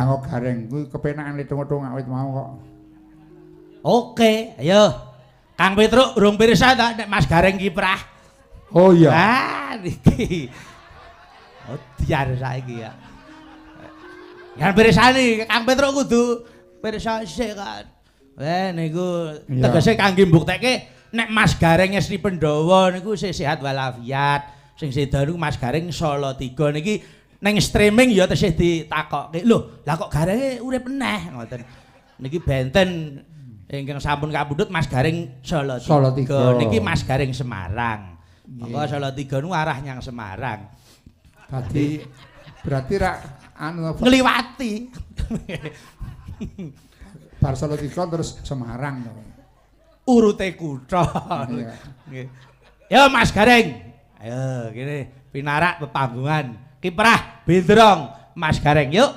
Nembang Gareng kuwi kepenakan letung-letung awit mau kok. Oke, ayo. Kang Petruk urung pirsa ta nek Mas Gareng kiprah. Oh iya. Ah, niki. Oh, diar saiki ya. Yang pirsani Kang Petruk kudu pirsa sik kan. Niku tegese kangge mbuktekke nek Mas Gareng Sri Pandhawa niku sih sehat walafiat. Sing seda niku Mas Gareng Salatiga niki ning streaming ya tesih ditakokke. Lho, lah kok Garenge urip meneh ngoten. Niki benten ingkang sampun kapundhut Mas Gareng Salatiga. Niki Mas Gareng Semarang. Monggo Salatiga niku arah nyang Semarang. Dadi berarti rak anu ngliwati. Bar Salatiga terus Semarang to. Urute kutha. Nggih. Ya Mas Gareng. Ayo kene pinarak pepanggungan. Kiprah Bendrong Mas Gareng yuk.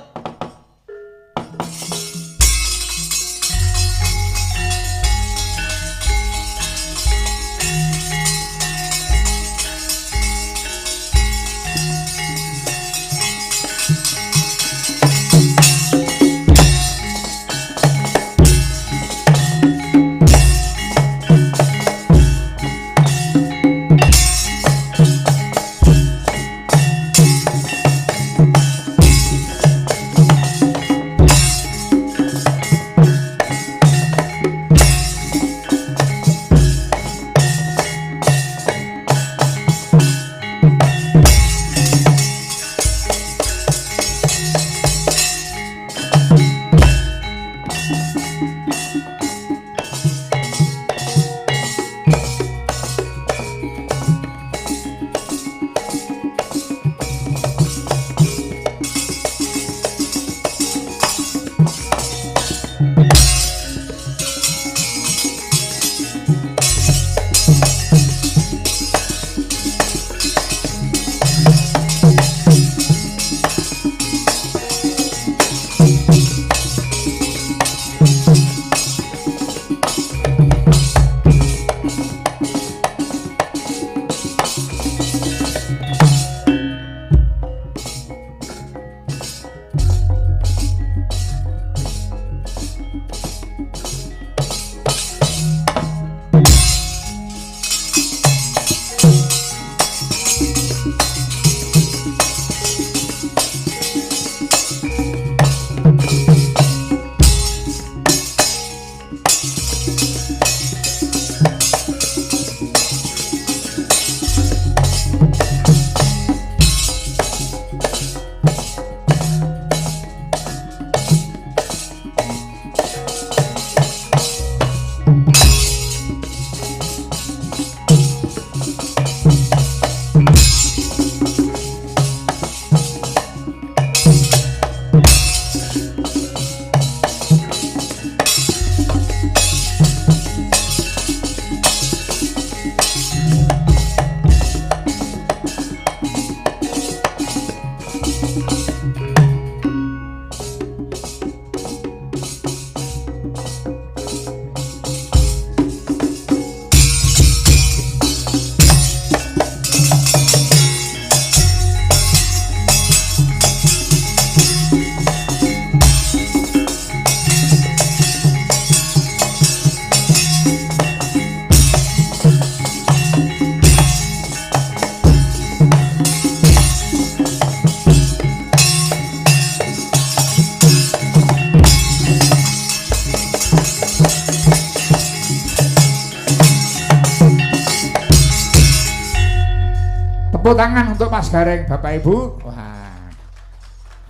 Tepuk tangan untuk Mas Gareng, Bapak Ibu. Wah.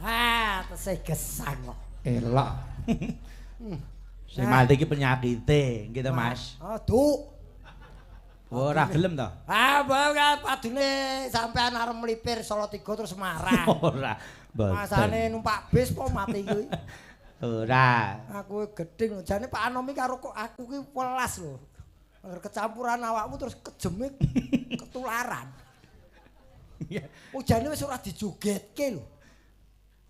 Ah, tesih gesang kok. Elok. Sing mati iki penyakite, nggih to, Mas? Aduh. Ora gelem to? Ah, padune sampean arep mlipir Salatiga terus Semarang. Ora. Masane numpak bis po mati kuwi. Ora. Aku gedeng lho, jane Pak Anom iki karo kok aku ki welas lho. Kecampuran awakmu terus kejeme ketularan. Ujane wis ora dijogetke lho.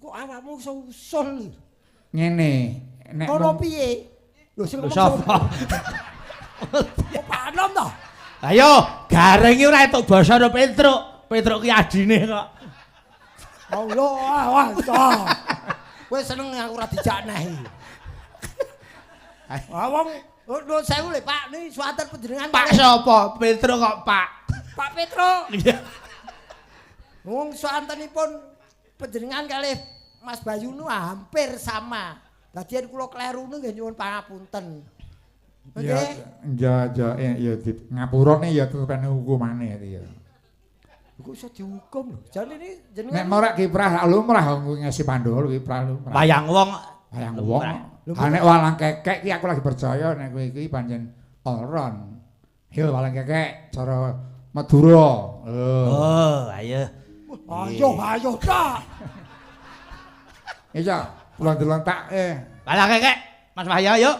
Kok awakmu iso usul. Ngene, nek kono piye? Lho sing ngomong sapa? Kok Pak Anom to? Ayo, Gareng iki ora entuk basa karo Petruk. Petruk ki adine kok. Allah, wah, wah. Kowe seneng aku ora dijak neh. Ah wong nuwun sewu lho Pak, niki swanten panjenengan. Pak sapa? Petro kok Pak. Pak Petro. Iya. Wong swantenipun panjenengan kalih Mas Bayu nu hampir sama. Dadi yen kula kleru nu nggih nyuwun pangapunten. Ya, ya, ya, ya di ngapurane ya tetep ana hukumane ya. Kok iso dihukum lho. Jane ini jenengan nek ora kiprah lumrah wong ngasih Pandhawa kiprah lumrah. Wayang wong, wayang wong. Ha nek walang kekek iki aku lagi percaya nek kowe iki pancen oron. Yo walang kekek cara Madura. Oh, ayo. Ayo, ayo ta. Iya, kula delok tak Walang kekek, Mas Wahyu ayo.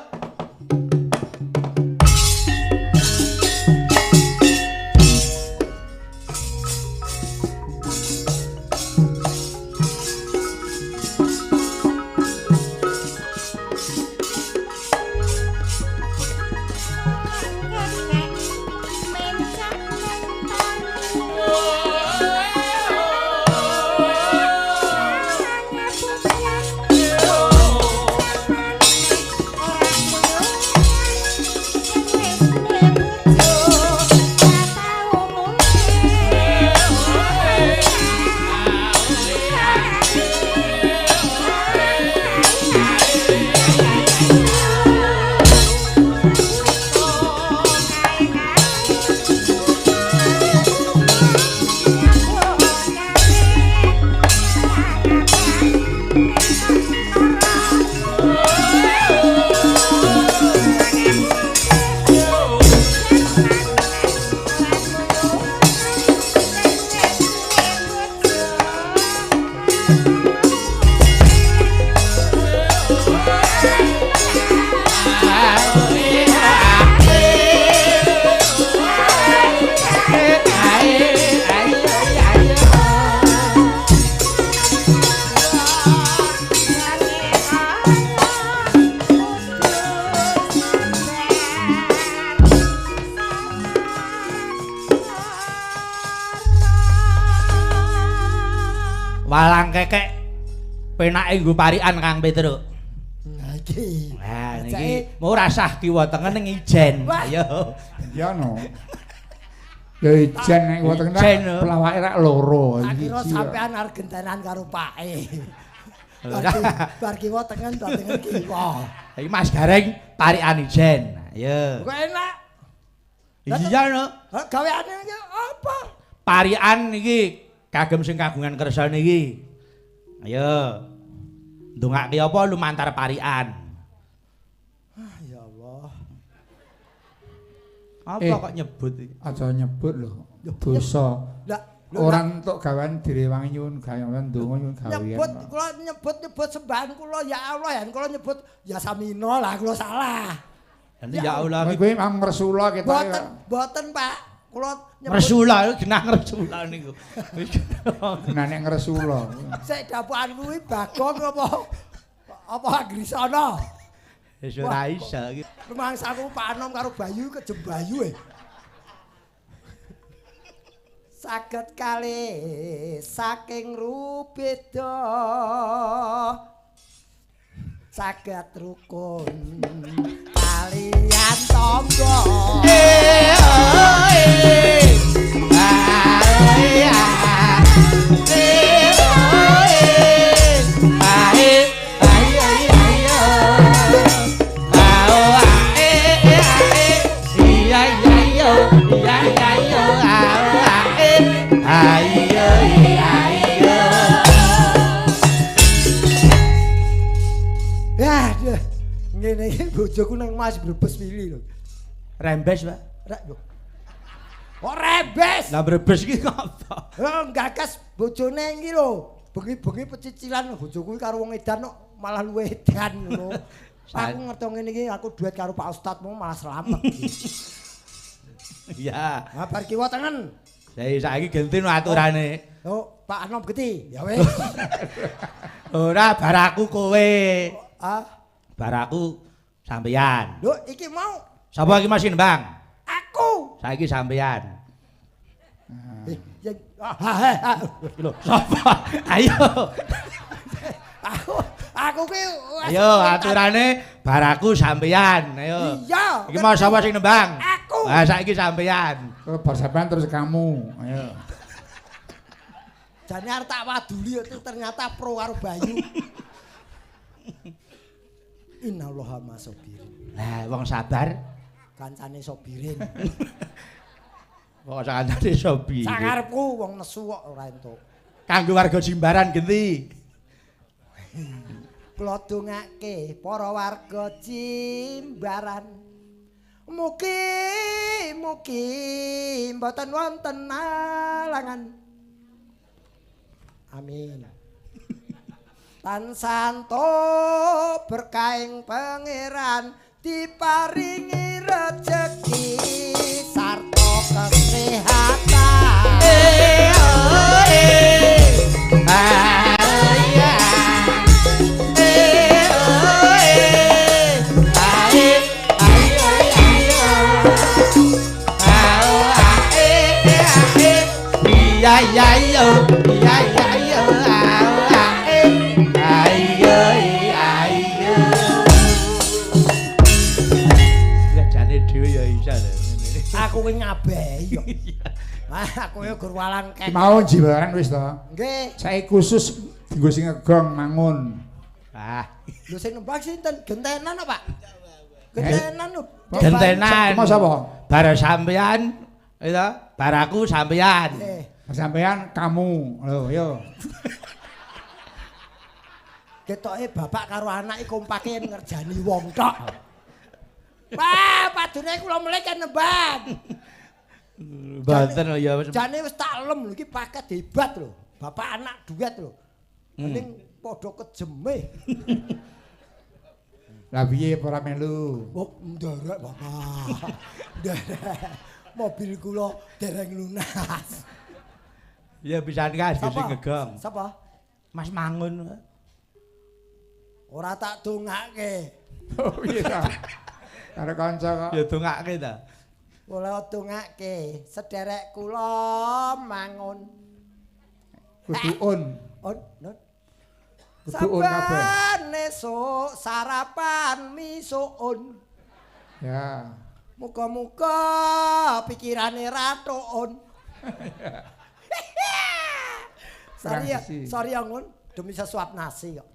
Walang kekek penake nggo parikan Kang Petruk. Nah iki. Nah niki mau rasah kiwa tengen ning ijen. Ayo. Iya no. Ya ijen nek kiwa tengen pelawake rak loro. Tak kira sampean arep gentenan karo pake. Bar kiwa tengen bar tengen kiwa. Iki Mas Gareng parikan ijen. Ayo. Kok enak. Iya no. Gaweane iki apa? Parikan iki kagem sing kagungan kersa niki. Ayo. Ndongake apa lumantar parikan. Ah ya Allah. Apa kok nyebut iki? Aja nyebut lho. Dosa. Lah ora entuk gawean direwangi nyuwun gawean ndonga nyuwun gawean. Nyebut kula nyebut-nyebut sembahan kula ya Allah ya kula nyebut ya Samino lah kula salah. Ya Allah. Kowe mang ngresula kita. Mboten, mboten Pak. Kula nyebut ngresula genah ngresula niku. Genah nek ngresula. Sik dapukan kuwi Bagong apa apa Anggrisana? Wis ora iso iki. Rumangsaku Pak Anom karo Bayu kejem Bayu e. Saged kalih saking rubeda. Saged rukun kaliyan tangga. Ngene iki bojoku nang Mas Brebes mili lho. Rembes, Pak. Rek lho. Kok rembes? Lah Brebes iki kok apa? Heeh, gagas bojone iki lho. Bengi-bengi pecicilan bojoku karo wong edan kok malah luwe edan ngono. Aku ngerti ngene iki aku duet karo Pak Ustad mau malah selamat. Iya. Nah, bar kiwa tengen. Lah saiki genti no aturane. Oh, Pak Anom geti. Ya wis. Ora baraku kowe. Ah. Baraku sampeyan. Lho iki mau. Sapa iki Mas Bang? Aku. Saiki sampeyan. Lho, sapa? Ayo. Aku ki Ayo aturane baraku sampeyan. Ayo. Iya. Iki mau sapa sing nembang? Aku. Lah saiki sampeyan. Bar sampeyan terus kamu. Ayo. Jane arep tak waduli itu ternyata pro karo Bayu. Innallaha masobirin. Lah wong sabar kancane sobirin. Wong kancane sobirin. Sakarepku wong nesu kok ora entuk. Kanggo warga Jimbaran genti. Kula dongake para warga Jimbaran. Mugi-mugi mboten wonten alangan. Amin. Tansah entuk berkahing pangeran diparingi rejeki sarta kesehatan. Ya ya yo, ya ya yo, ayo ayo. Lah jane dhewe ya iso lho ngene. Aku kuwi ngabehi kok. Aku ya gur walang kek. Mau Jimbaran wis to. Nggih. Saiki khusus dienggo sing ngegong mangun. Ah. Lho sing nembang sinten? Gentenan kok, Pak? Gentenan lho. Gentenan. Mau sapa? Bar sampean, ya, baraku sampean. Sampean kamu. Lho, yo. Ketoke bapak karo anak iki kompake ngerjani wong tok. Wah, padune kula mulih kan nembang. Mboten ya. Jane wis tak lem lho iki paket hebat lho. Bapak anak duet lho. Mending padha kejeme. Lah piye ora melu? Oh, nderek bapak. Nderek. Mobil kula dereng lunas. Ya bisa kas sing ngegong. Sapa? Mas Mangun. Ora tak dongake. Oh iya. Karo kanca kok. Ya dongake ta. Kula dongake sederek kula Mangun. Kudu on. On. Kudu on kabeh. Saben esuk sarapan misuun. Ya. Muga-muga pikirane ratuun. Sorry ya, sorry ya Ngun, demi sesuap nasi kok.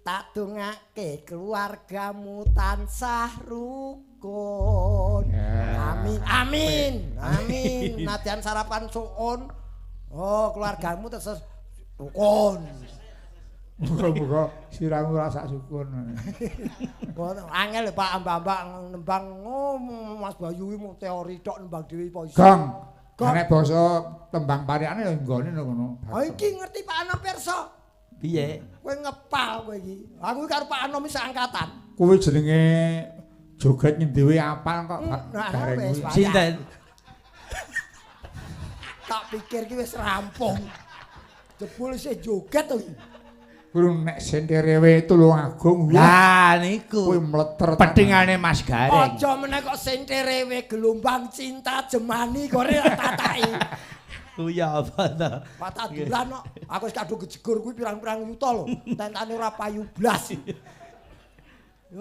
Tak dongake keluargamu tansah rukun. Ya. Amin, amin, amin. Nadyan sarapan suun, oh keluargamu terus rukun. Muga-muga siramu ora sak sukun. Angel lho Pak, ambak-ambak nembang oh, Mas Bayu iki mung teori tok nembang dhewe apa iso. Gong. Nek basa tembang parikane ya nggone lho ngono. Ha iki ngerti Pak Anom pirsa. Piye? Kowe ngepal kowe iki. Aku iki karo Pak Anom iki seangkatan. Kuwi jenenge joget nyendewe apal kok bareng kuwi. Sinten? Tak pikir ki wis rampung. Jebul isih joget to iki. Kuwi nek senterewe Tulungagung. Lah niku. Kuwi mleter petingane Mas Gareng. Aja meneh kok senterewe gelombang cinta jemani kore tataki. Kuwi apa to? Patadulan kok. Aku wis kadung kejegur kuwi pirang-pirang yuta lho. Tentane ora payu blas.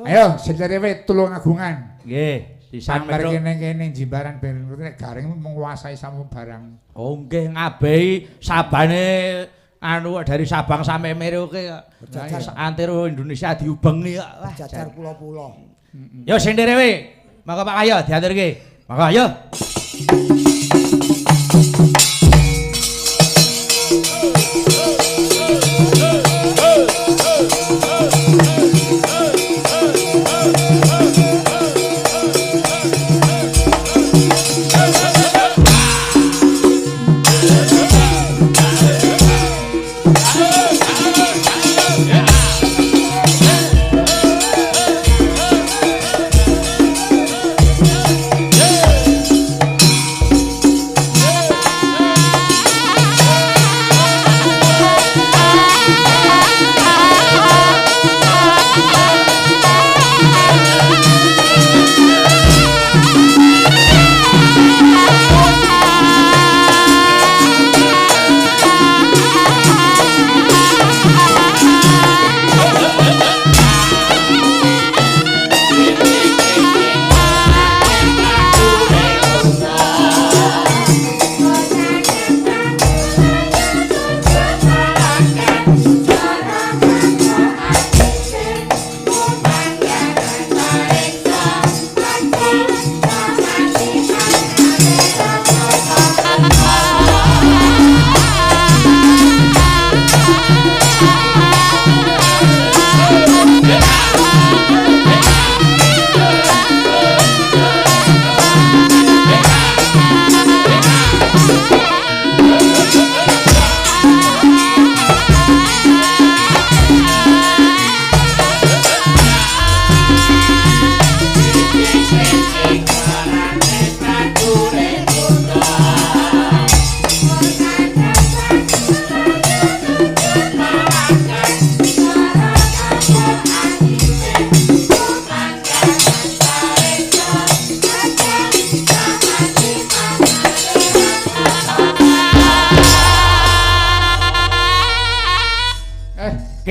Ayo senterewe Tulungagungan. Nggih. Sambar kene-kene Jimbaran ben nek Gareng menguasai samu barang. Oh nggih ngabehi sabane anu dari Sabang sampai Merauke kok. Antero Indonesia diubengi kok. Wah, jajar pulo-pulo. Yo sing dhewe. Monggo Pak Ayo diaturke. Monggo ayo. Yeah!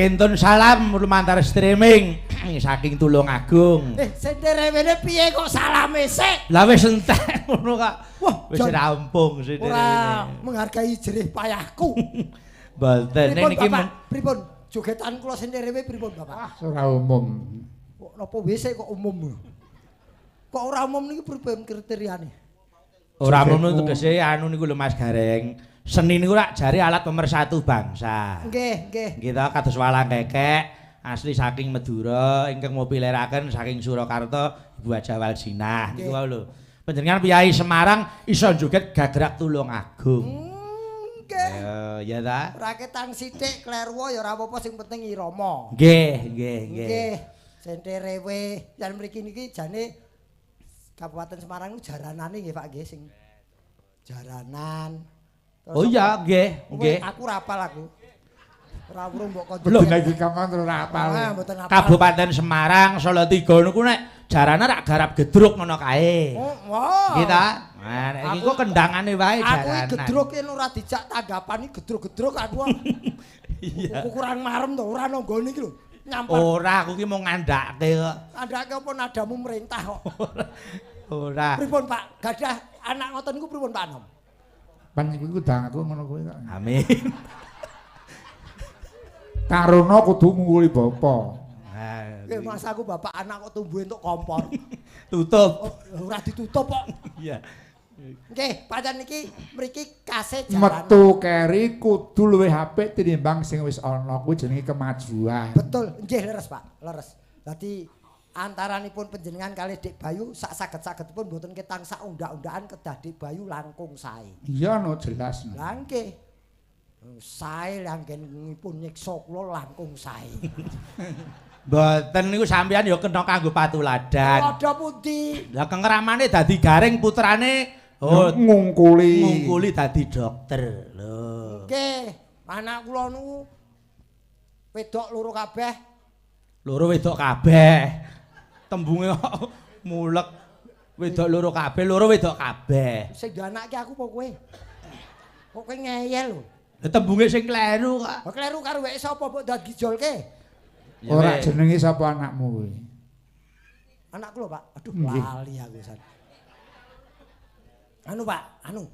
Kentun salam lumantar streaming saking Tulungagung. Senterewene piye kok salame sik? Lah wis entek ngono kok. Wah, wis rampung senterewene. Ora menghargai jerih payahku. Mboten niki pripun jogetan kula senterewe pripun Bapak? Ah, ora umum. Kok napa WC kok umum? Kok ora umum niki pripun kriteriane? Ora umum tegese anu niku lho Mas Gareng. Seni niku rak jare alat pemersatu bangsa. Nggih, nggih. Nggih ta kados walang kekek asli saking Madura ingkang mopileraken saking Surakarta Ibu Haja Walsinah niku wae lho. Panjenengan priyayi Semarang iso joget gagrak Tulungagung. Nggih. Ya ta. Ora ketang sithik kleru ya ora apa-apa sing penting irama. Nggih, nggih, nggih. Nggih. Senterewe yen mriki niki jane Kabupaten Semarang niku jaranane nggih Pak nggih sing jaranan. Terus oh iya nggih, nggih. Aku ora apal aku. Ora weruh mbok kon. Lho nek iki kapan ora apal. Kabupaten Semarang Salatiga niku nek jarane rak garap gedruk ngono kae. Oh, wah. Nggih ta? Nah nek iki kok kendangane wae jaranan. Aku iki gedruk yen ora dijak tanggapan iki gedruk-gedruk aku. Iya. Kurang marem to, ora nonggone iki lho. Nyampar. Ora, aku ki mau ngandhake kok. Ngandhake apa nadamu merintah kok. Ora. Pripun Pak? Gadah anak ngoten niku pripun Pak Nom? Pan kuwi kudang aku ngono kuwi kok. Amin. Taruna kudu ngungkuli bapa. Nggih, masa aku bapak anak kok tumbuh entuk kompor. Tutup. Oh, ora ditutup kok. Iya. Nggih, pancen niki mriki kase jalan. Metu keri kudu luwih apik tinimbang sing wis ana kuwi jenenge kemajuan. Betul, nggih leres Pak, leres. Dadi antaranipun panjenengan kalih Dik Bayu sak saged-sagedipun mboten ketang sak undak-undakan kedah Dik Bayu langkung sae. Iya no jelas. Lah nggih. Sae langgenipun nyiksa kula langkung sae. Mboten niku sampeyan ya kena kanggo patuladan. Padha pundi? Lah kengramane dadi Gareng putrane oh ngungkuli. Ngungkuli dadi dokter. Lho. Nggih, anak kula niku wedok loro kabeh. Loro wedok kabeh. Tembunge kok mulek wedok loro kabeh, loro wedok kabeh. Sing anake aku apa kowe? Kok kowe ngeyel lho. Lah tembunge sing kleru kok. Kok kleru karo weke sapa mbok dijolke? Ora jenenge sapa anakmu kuwi? Anakku lho, Pak. Aduh lali aku san. Anu Pak, anu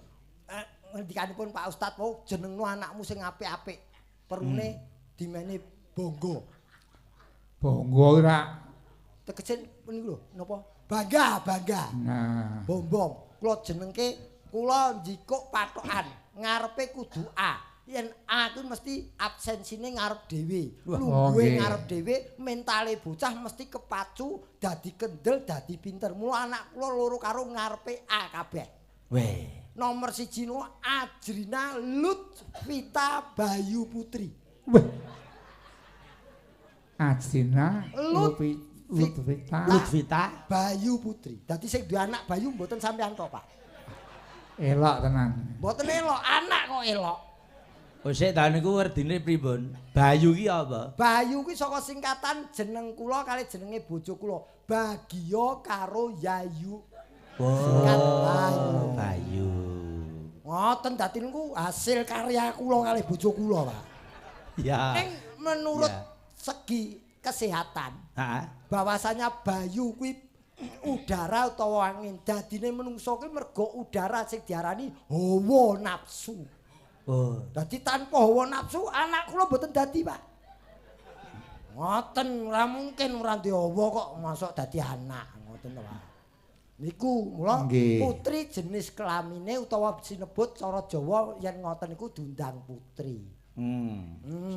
ngendikanipun Pak Ustad wau jenengno anakmu sing apik-apik. Perune dimene bangga. Bangga ora tegese niku lho, napa? Bangga, bangga. Nah. Bombong. Kula jenengke kula njikuk patokan, ngarepe kudu A. Yen A kuwi mesti absensine ngarep dhewe. Lungguhe ngarep dhewe, mentale bocah mesti kepacu dadi kendel, dadi pinter. Mula anak kula loro karo ngarepe A kabeh. Weh. Nomor 1 niku Ajrina Lutfita Bayu Putri. Weh. Ajrina Lutfita Lutfita Bayu Putri. Dadi sing duwe anak Bayu mboten sampean tok, Pak. Elok tenan. Mboten elok, anak kok elok. Oh sik ta niku werdine pripun? Bayu ki apa? Bayu ki saka singkatan jeneng kula kali jenenge bojo kula. Bagio karo Yayu. Singkat Bayu. Bayu. Ngoten dadi niku hasil karya kula kali bojo kula, Pak. Ya. Ning menurut segi kesehatan, heeh, bahwasanya Bayu kuwi udara utawa angin. Dadine menungso kuwi mergo udara sing diarani hawa nafsu. Oh. Dadi tanpa hawa nafsu anak kula mboten dadi, Pak. Ngoten ora mungkin ora duwe hawa kok mosok dadi anak, ngoten to, Pak. Niku mula putri jenis kelamine utawa sinebut cara Jawa yen ngoten niku diundang putri.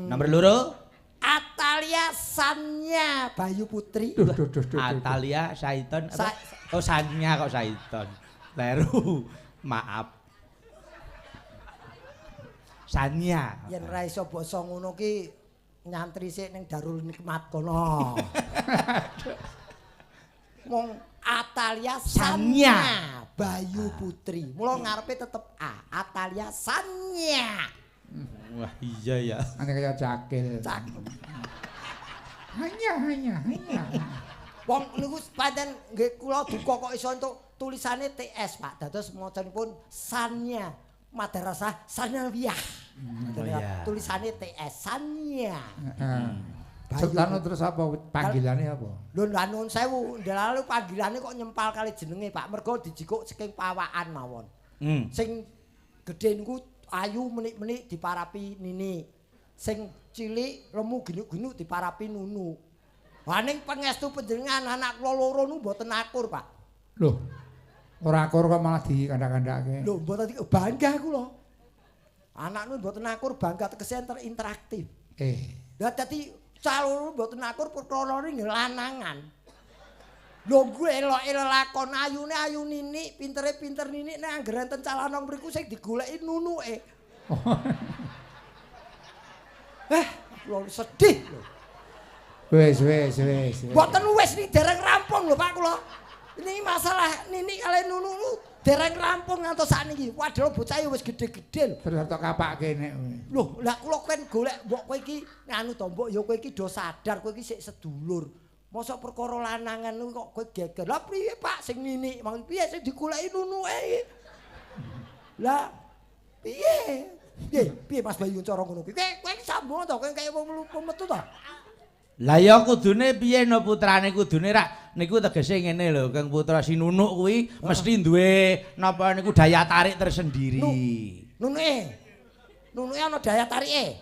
Nomor 2 Atalia Sanya Bayu Putri. Duh, duh, duh, duh, Atalia Saiton. Oh Sanya kok Saiton. Leru. Maaf. Sanya. Yen ra iso basa ngono ki nyantri sik ning Darul Nikmat kono. Wong Atalia Sanya Bayu Putri. Mula ngarepe tetep A. Atalia Sanya. Wah iya ya. Ane kaya cakil. Cakil. Hanya hanya hanya. Wong niku pancen nggih kula duka kok iso entuk tulisane TS Pak. Dados macanipun Sanya Madrasah Sanawiyah. Oh, iya. Tulisane TS Sanya. Heeh. Sultano terus apa panggilane apa? Lho lha nuwun sewu, ndelalu panggilane kok nyempal kali jenenge Pak. Mergo dijikuk saking pawakan mawon. Sing gedhe niku ayu menik-menik diparapi Nini. Sing cilik lemu ginuk-ginuk diparapi Nunu. Lah ning pangestu panjenengan anak kula loro nu mboten akur, Pak. Lho. Ora akur kok malah dikandhak-kandhake. Lho mboten bangga kula. Anak nu mboten akur bangga tegese enter interaktif. Lah dadi calon mboten akur perkara nggih lanangan. Lho kuwi eloke lelakon ayune ayu Nini, pintere pinter Nini nek anggere enten calanong mriku sing digoleki nunuke. Kula sedih lho. Wis wis wis. Mboten wis niki dereng rampung lho Pak kula. Ini masalah Nini kalih Nunu dereng rampung ngantos sakniki. Padahal bocah wis gedhe-gedhe lho. Terus tok kapake nek. Lho, lah kula kan golek mbok kowe iki nganu to mbok ya kowe iki do sadar kowe iki sik sedulur. Mosok perkara lanangan kuwi kok kowe geger. Lah piye Pak sing Nini? Mang piye sing digoleki nunuke iki? Lah piye? Piye piye Mas Bayu cara ngono kuwi? Kowe sambung to kowe kaya wong metu to? Lah ya kudune piye no putrane kudune rak niku tegese ngene lho Kang Putra si Nunuk kuwi mesti duwe napa niku daya tarik tersendiri. Nunuke. Nunuke ana daya tarike.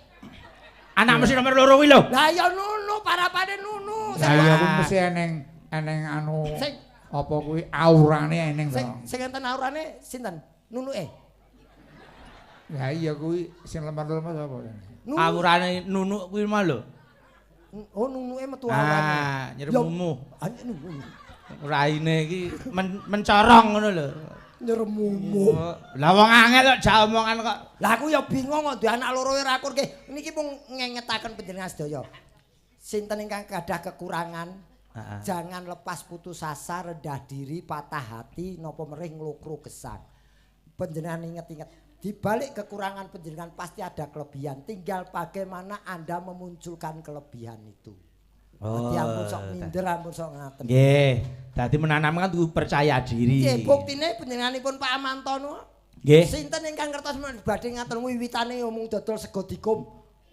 Anak mesti nomor loro kuwi lho. Lah ya Nunu parapane Nunu. Lah ya kuwi mesti eneng eneng anu sing apa kuwi aurane eneng to. Sing enten aurane sinten? Nunuke. Lah iya kuwi sing lemar-lemar sapa? Aurane Nunuk kuwi mah lho. Oh nunuke metu aurane. Ah, nyeremumuh. Raine iki mencorong ngono lho. Nyeremumuh. Lah wong angel kok jak omongan kok. Lah aku ya bingung kok duwe anak loro ora akur nggih. Niki mung ngengetaken panjenengan sedaya. Sinten ingkang gadah kekurangan, jangan lepas putus asa, rendah diri, patah hati, napa merih nglokro gesang. Panjenengan inget-inget, di balik kekurangan panjenengan pasti ada kelebihan. Tinggal bagaimana Anda memunculkan kelebihan itu. Oh, dadi ampun sok minder, ampun sok ngaten. Nggih, dadi menanamkan kudu percaya diri. Nggih, buktine panjenenganipun Pak Amanto niku. Nggih. Sinten ingkang ngertos badhe ngaten wiwitane omong dodol sego dikum.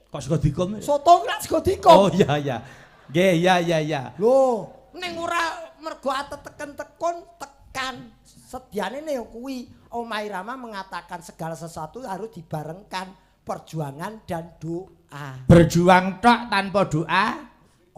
Kok sego dikum? Soto lak sego dikum. Oh iya iya. Nggih, iya iya iya. Lho, ning ora mergo ateteken-tekun tekan. Sediane ya kuwi Oma Irama mengatakan segala sesuatu harus dibarengkan perjuangan dan doa. Berjuang tok tanpa doa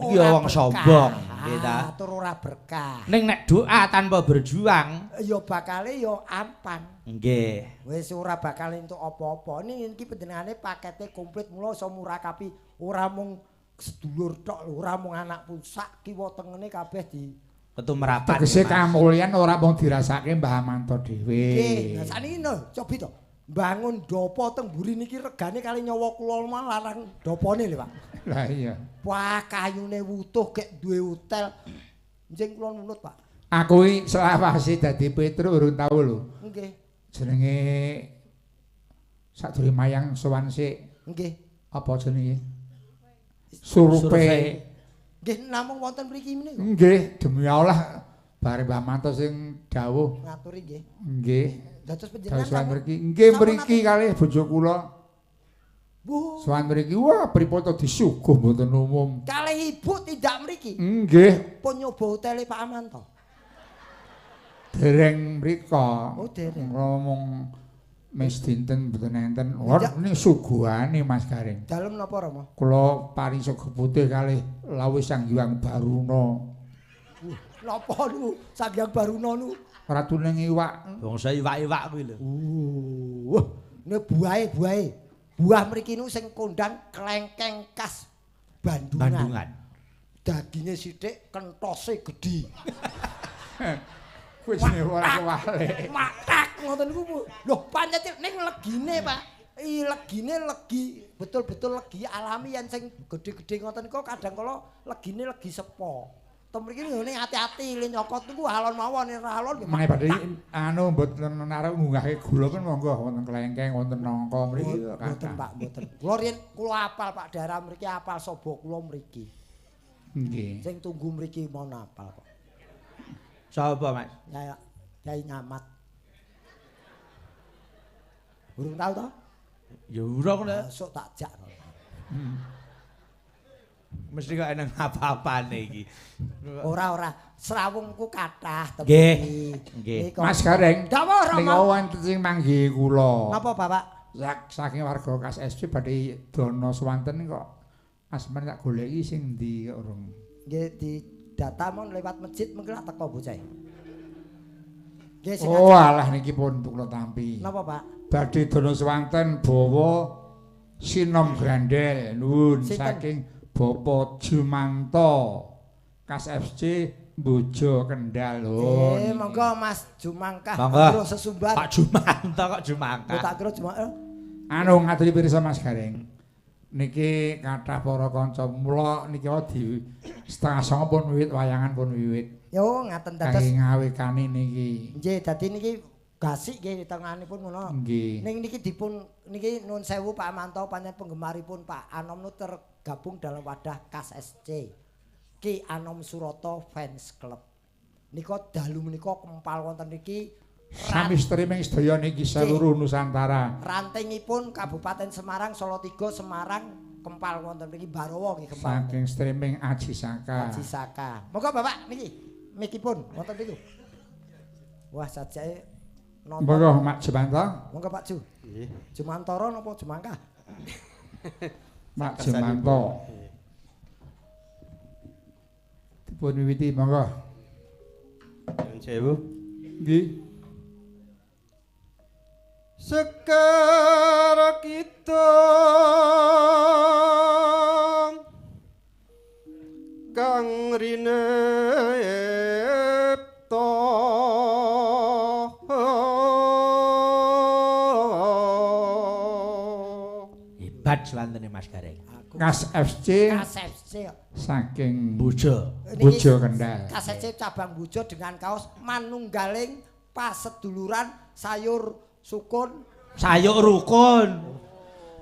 iki ya wong sombong, nggih ta. Tur ora berkah. Ning nek doa tanpa berjuang ya bakale ya ampan. Nggih. Wis ora bakal entuk apa-apa. Ning iki panjenengane pakete komplit mula iso murakapi ora mung sedulur tok, ora mung anak pun sak kiwa tengene kabeh di ketumrapan. Tegese kamulyan ora mung dirasake Mbah Amanto dhewe. Nggih, sakniki lho, cobi to. Bangun dopo teng mburi niki regane kali nyawa kula larang dopone lho, Pak. Lah iya. Wah, kayune wutuh gek duwe hotel. Njing kula nunut, Pak. Aku iki selawase dadi Petruk urung tau lho. Nggih. Jenenge sadurunge mayang sowan sik. Nggih. Apa jenenge? Survei. Nggih namung wonten mriki menika. Nggih, demi Allah bare Mbah Manto sing dawuh ngaturi nggih. Nggih. Dados panjenengan sowan mriki. Nggih mriki kalih bojo kula. Sowan mriki wah pripun to disuguh mboten umum. Kalih ibu tindak mriki. Nggih. Pun nyoba hotele Pak Amanto. Dereng mriko. Oh, dereng. Ngomong mes dinten mboten enten. Ning suguhane Mas Gareng. Dalem napa Rama? Kula paring sego putih kalih lawuh Sang Hyang Baruna. Napa niku Sang Hyang Baruna niku? Ratune iwak. Bangsa iwak-iwak kuwi lho. Nek buahe-buahe. Buah mriki niku sing kondang klengkeng khas Bandungan. Bandungan. Daginge sithik, kentose gedhi. Kuwi jenenge ora kewalik. Matak ngoten niku. Lho pancet ning legine, Pak. I legine legi, betul-betul legi alami yen sing gedhe-gedhe ngoten niku kadang kala legine legi sepo. Teng mriki ngene ati-ati le nyokot niku alon mawon ora alon. Mangke badhe anu mboten arep ngunggahke gula pun monggo wonten klengkeng wonten nangka mriki. Mboten Pak, mboten. Kula riyen kula apal Pak daerah mriki apal sapa kula mriki. Nggih. Sing tunggu mriki mon apal kok. Sapa Mas? Ya Kyai Ngamat. Burung tau to? Ya urung lho. Besok tak jak. Mesti kok eneng apa-apane iki. Ora ora, srawungku kathah temen. Nggih. Nggih. Mas Gareng. Dawuh Rama. Nika wonten sing manggihi kula. Napa, Bapak? Saking warga Kas SC badhe dana swanten kok asmane tak goleki sing endi kok urung. Nggih di data mon lewat masjid mungkin lak teko bocah. Nggih sing Oh alah niki pun kula tampi. Napa, Pak? Badhe dana swanten bawa sinom grandel nuwun saking Bapak Jumanto Kas FC Bojo Kendal. Oh, monggo Mas Jumangkah kira sesumbar. Pak Jumanto kok Jumangkah. Tak kira Jumangkah. Anu ngaturi pirsa Mas Gareng. Niki kathah para kanca mula niki di 8:30 pun wiwit wayangan pun wiwit. Yo ngaten dados kangge ngawekani niki. Nggih, dadi niki gasik nggih tenganipun ngono. Ning niki dipun niki nuwun sewu Pak Manto pancen penggemaripun Pak Anom nu tergabung dalam wadah Kas SC. Ki Anom Suroto Fans Club. Nika dalu menika kempal wonten niki sami streaming sedaya niki seluruh Nusantara. Rantingipun Kabupaten Semarang, Salatiga, Semarang kempal wonten mriki Barowo nggih kempal. Saking streaming Aji Saka. Aji Saka. Monggo Bapak niki mikipun wonten mriku. Wah sajake nonton. Monggo Mak Jumanto. Monggo Pak Ju. Nggih. Jumantara napa Jumangkah? Mak Jumanto. Dipun wiwiti monggo. Nyuwun sewu. Nggih. Sekar kita kang rinepta hebat swantene Mas Gareng. Kas FC Kas FC saking Bojo Bojo Kendal. Kas FC cabang Bojo dengan kaos manunggaling paseduluran sayur sukun sayur rukun.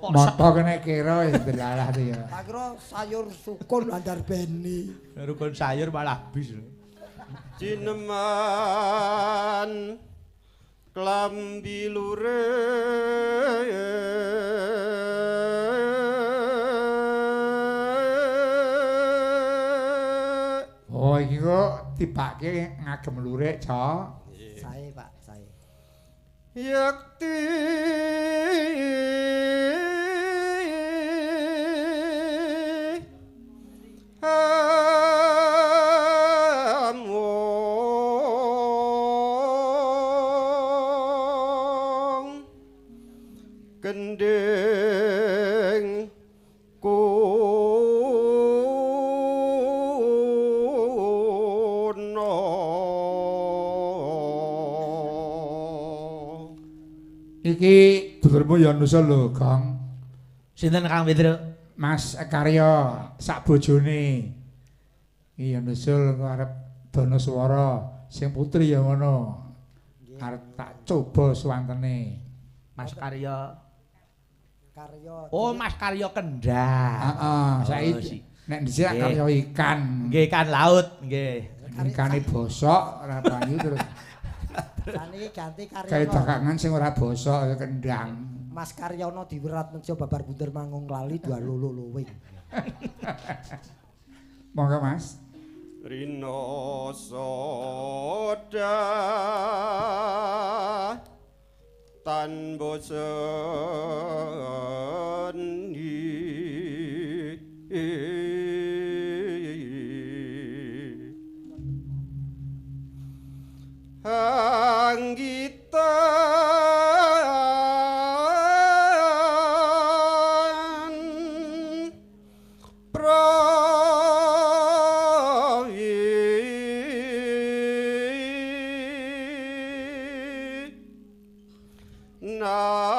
Moto kene kira wis delalah ya. Tak kira sayur sukun landar beni. Rukun sayur malah bis. Jineman klambi lure Oh iki kok tibake ngagem lurik, Cok. Sae, Pak, sae. Yakti among gendeng kuno. Iki dulurmu ya nusul lho, Gong. Sinten Kang Petro? Mas Karyo sak bojone. Iki ya nusul arep dana swara, sing putri ya ngono. Arep tak coba swantene. Mas Karyo. Karyo. Oh, Mas Karyo Kendal. Heeh, saiki nek dhisik karyo ikan. Nggih, ikan laut, nggih. Ikane bosok ora payu terus. Saniki ganti Karyono. Kayak dagangan sing ora bosok kendang. Mas Karyono diwerat menjo babar bunder mangung lali dua lolo luwing. Monggo Mas. Rino soda tan boseni anggitan prawi nasi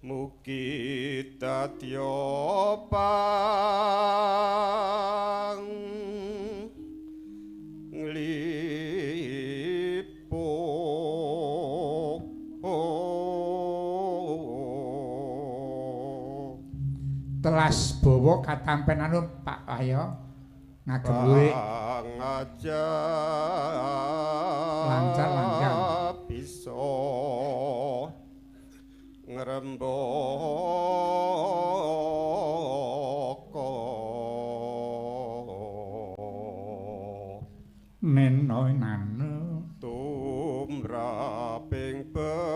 mugi dadya pang nglipuk. Telas bawa katampen anu Pak Wahyo. Ngagem lurik. Lancar-lancar. Bisa ngrembaka. Neno nano tumraping bebrayan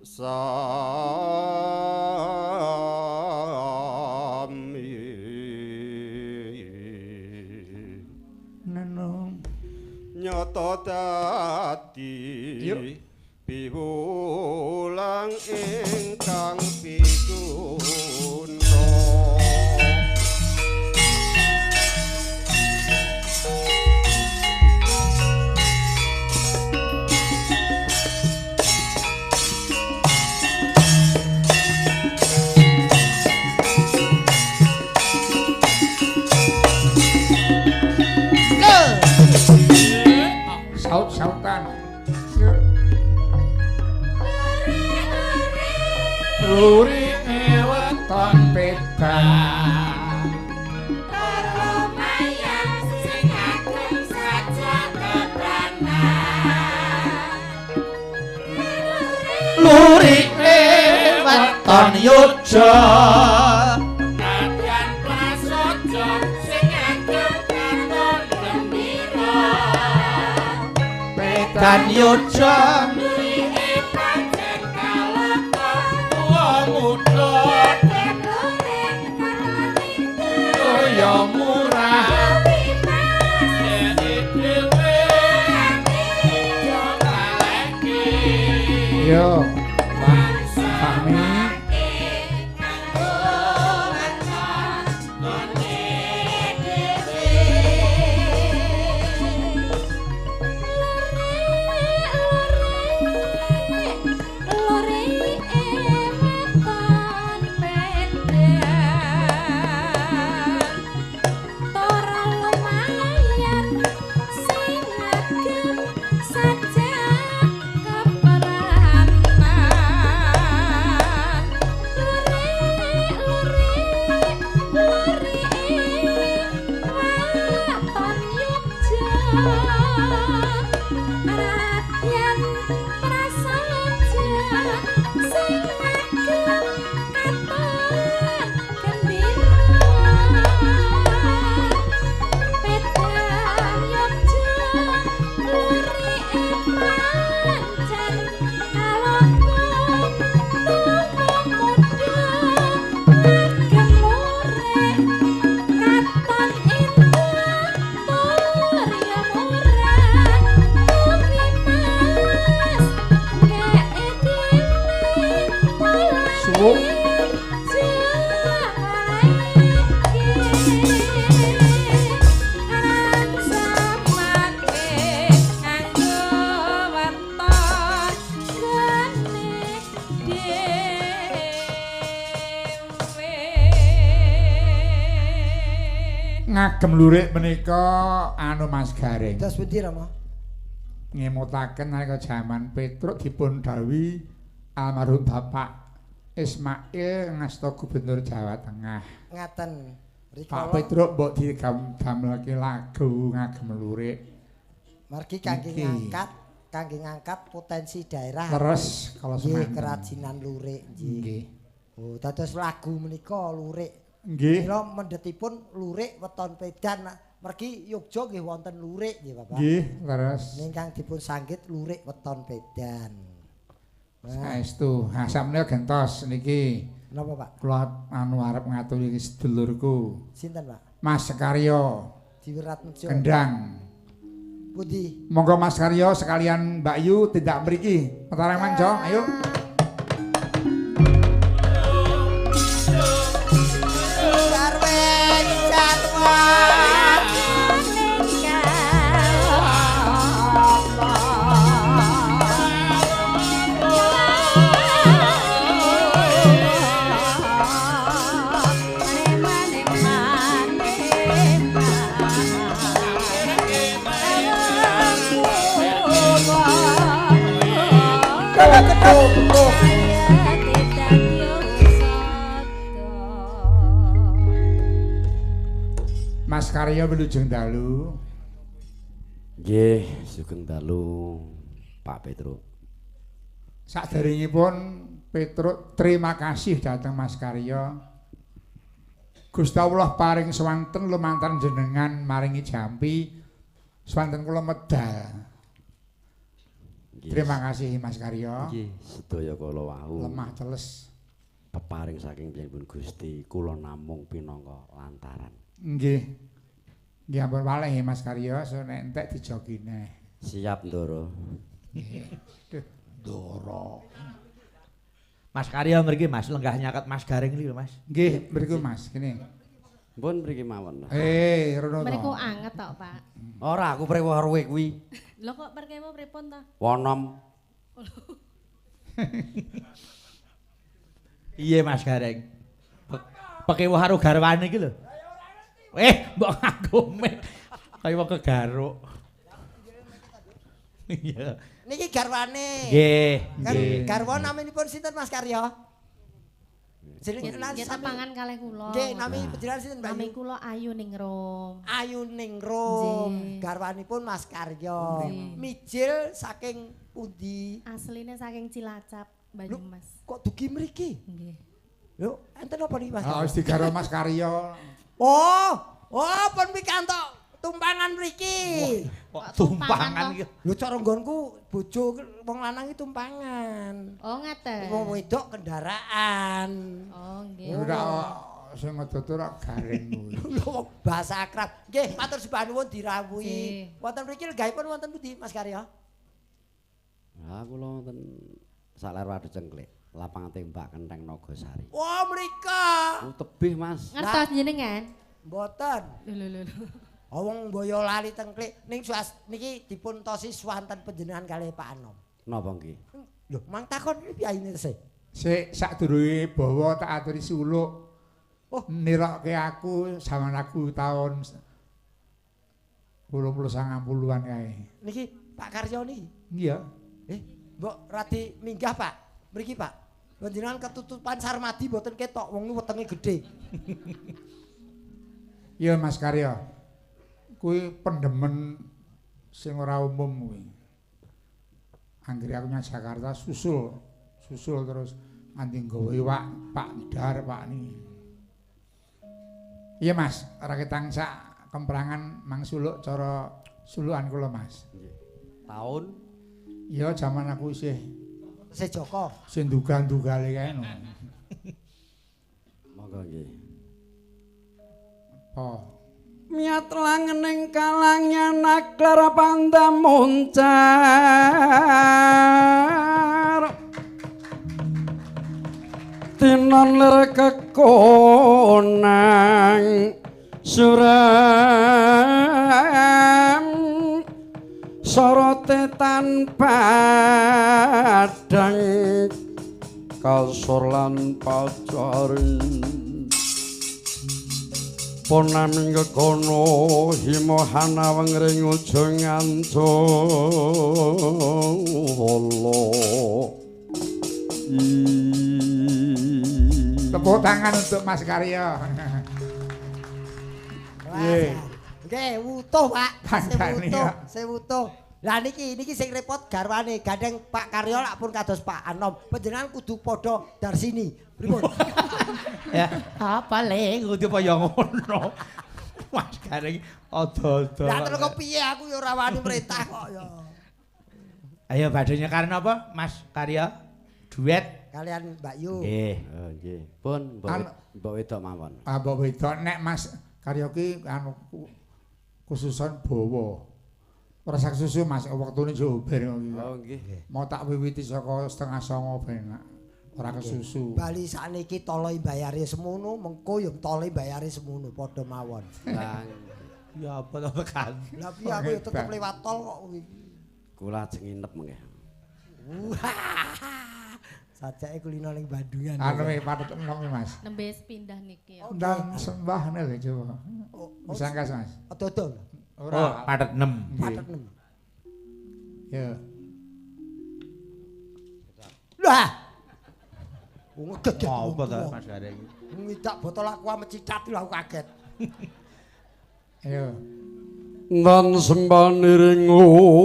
sami. Neno nyata dadi piwulang ingkang piguna. Saut-sautan. Lurike weton pedan lumayan sing ageng saja kepranan. Lurike weton yoja nadyan prasaja sing ageng katon gembira. Pedan yoja lurike pancen kalaka tuwa muda ya murah yo Pak Fahmi. Ngagem lurik menika anu Mas Gareng. Terus pundi Rama? Ngemutaken nalika jaman Petruk dipun dhawuhi almarhum Bapak Ismail ngasta Gubernur Jawa Tengah. Ngaten. Pak Petruk mbok didamelke lagu ngagem lurik. Margi kangge ngangkat potensi daerah. Terus kalau nggih kerajinan lurik nggih. Oh, dados lagu menika lurik. Nggih. Mila mendhetipun lurik weton pedan. Mergi Yogya nggih wonten lurik nggih Bapak. Nggih, leres. Ingkang dipun sanggit lurik weton pedan. Saestu, ha sampeyan gentos niki. Napa, Pak? Kula anu arep ngaturi sedulurku. Sinten, Pak? Mas Karyo. Diwiratmejo. Kendang. Pundi? Monggo Mas Karyo sekalian Mbak Yu tindak mriki. Mataram manco, ayo. Mas Karya wilujeng dalu. Nggih, sugeng dalu Pak Petruk. Saderengipun Petruk terima kasih dhateng Mas Karya. Gusti Allah paring swanten lumantar jenengan maringi jampi swanten kula medal. Terima kasih Mas Karya. Nggih, sedaya kala wau. Lemah teles peparing saking piyambakipun Gusti kula namung pinangka lantaran. Nggih. Nggih ampun waleh Mas Karya, so nek entek dijogine. Siap, Ndoro. Nggih. Ndoro. Mas Karya mriki Mas, lenggah nyaket Mas Gareng iki lho Mas. Nggih, mriku Mas, kene. Mpun mriki mawon. Rono to. Mriku anget tok, Pak. Ora, aku prewo karo kowe kuwi. Lho kok perkewo pripun to? Wonom. Iya Mas Gareng. Pekewo karo garwane iki lho. Mbok nganggo mic. Kaya wong kegaruk. Iya. Niki garwane. Nggih, nggih. Garwa naminipun sinten Mas Karya? Jenengan tepangan kalih kula. Nggih, nami panjenengan sinten Mbak? Nami kula Ayu Ningrum. Ayu Ningrum. Garwanipun Mas Karya. Mijil saking pundi? Asline saking Cilacap, Banyumas. Kok dugi mriki? Nggih. Lho, enten apa niki Mas? Ah, wis digarwa Mas Karya. Oh, pun pikantuk tumpangan mriki. Kok tumpangan iki? Lho cara nggonku bojo wong lanang iki tumpangan. Oh, ngaten. Wong wedok kendaraan. Oh, nggih. Ora sing ngedot ora garing kuwi. Lho bahasa akrab. Nggih, matur sembah nuwun dirawuhi. Wonten mriki lenggahipun wonten pundi Mas Karya? Ha kula wonten Saler Watu Cengklik, lapangan tembak Kenteng Nagasari. Wah, mriko. Oh, tebih Mas. Ngertos jenengan? Mboten. Lho lho lho. Wong Boyolali Tengklik ning niki dipun tosi swanten panjenengan kalih Pak Anom. Napa nggih? Lho, mang takon piyayine tesih. Sik sadurunge bawa tak aturi suluk. Oh, nirokke aku zaman aku taun 80-90-an kae. Niki Pak Karyo niki. Iya. Mbok radi minggah Pak. Mriki Pak. Panjenengan ketutupan Sarmadi mboten ketok wong wetenge gedhe. Iya Mas Karyo. Kuwi pendemen sing ora umum kuwi. Anggere aku nyang Jakarta susul terus nganti nggawa iwak Pak Dar Pak ni. Iya Mas, ora ketang sak kemprangan mang suluk cara sulukan kula Mas. Nggih. Taun? Iya jaman aku isih isih Joko. Sing duga-dugale kae no. Monggo nggih. Apa? Miat langening kalangnya naklar pandam muncar tinon lir kekonang suram sorote tanpa padang kasur lan pacarin ponaming kekono himohana wengring ujung ancala. Tepuk tangan untuk Mas Karyo. Nggih. Nggih, wutuh Pak. Sing wutuh, Lah niki sing repot garwane, gandeng Pak Karyo lak pun kados Pak Anom. Panjenengan kudu padha darsini. Pripun? Ya, apa le kudu kaya ngono. Mas Gareng ada-ada. Lah terus kok piye aku ya ora wani merintah kok ya. Ayo badhe nyekar napa Mas Karyo? Duet kalian Mbak Yu. Nggih. Oh nggih. Pun mbok wedok mawon. Ah mbok wedok nek Mas Karyo ki anu khususon bawa. Ora sak susu Mas, wektune yo ber iki. Oh nggih. Mau tak wiwiti saka 8:30 ben ora kesusu. Bali sakniki tole bayare semono, mengko yo tole bayare semono padha mawon. Lah ya apa to tekan. Lah piye aku yo tetep lewat tol kok kuwi. Kula ajeng nginep mengke. Sajake kulino ning Bandungan. Anu patut enom Mas. Nembe pindah niki ya. Ndang sembahne lho coba. Bisa angkas Mas. Adodo. Ora, pathet 6. Pathet 6. Ya. Lah. Wong geget. Apa to Mas Gareng? Ngidak botol aqua mecicat lho aku kaget. Ayo. Nan sembah niring ulun.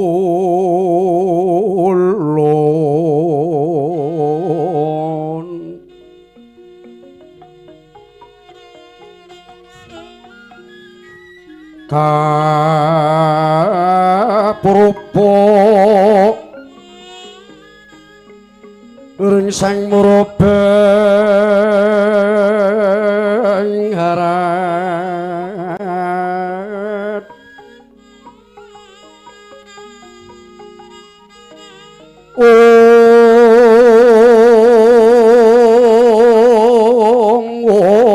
Kaprupa ring sang murabeng harat ong ong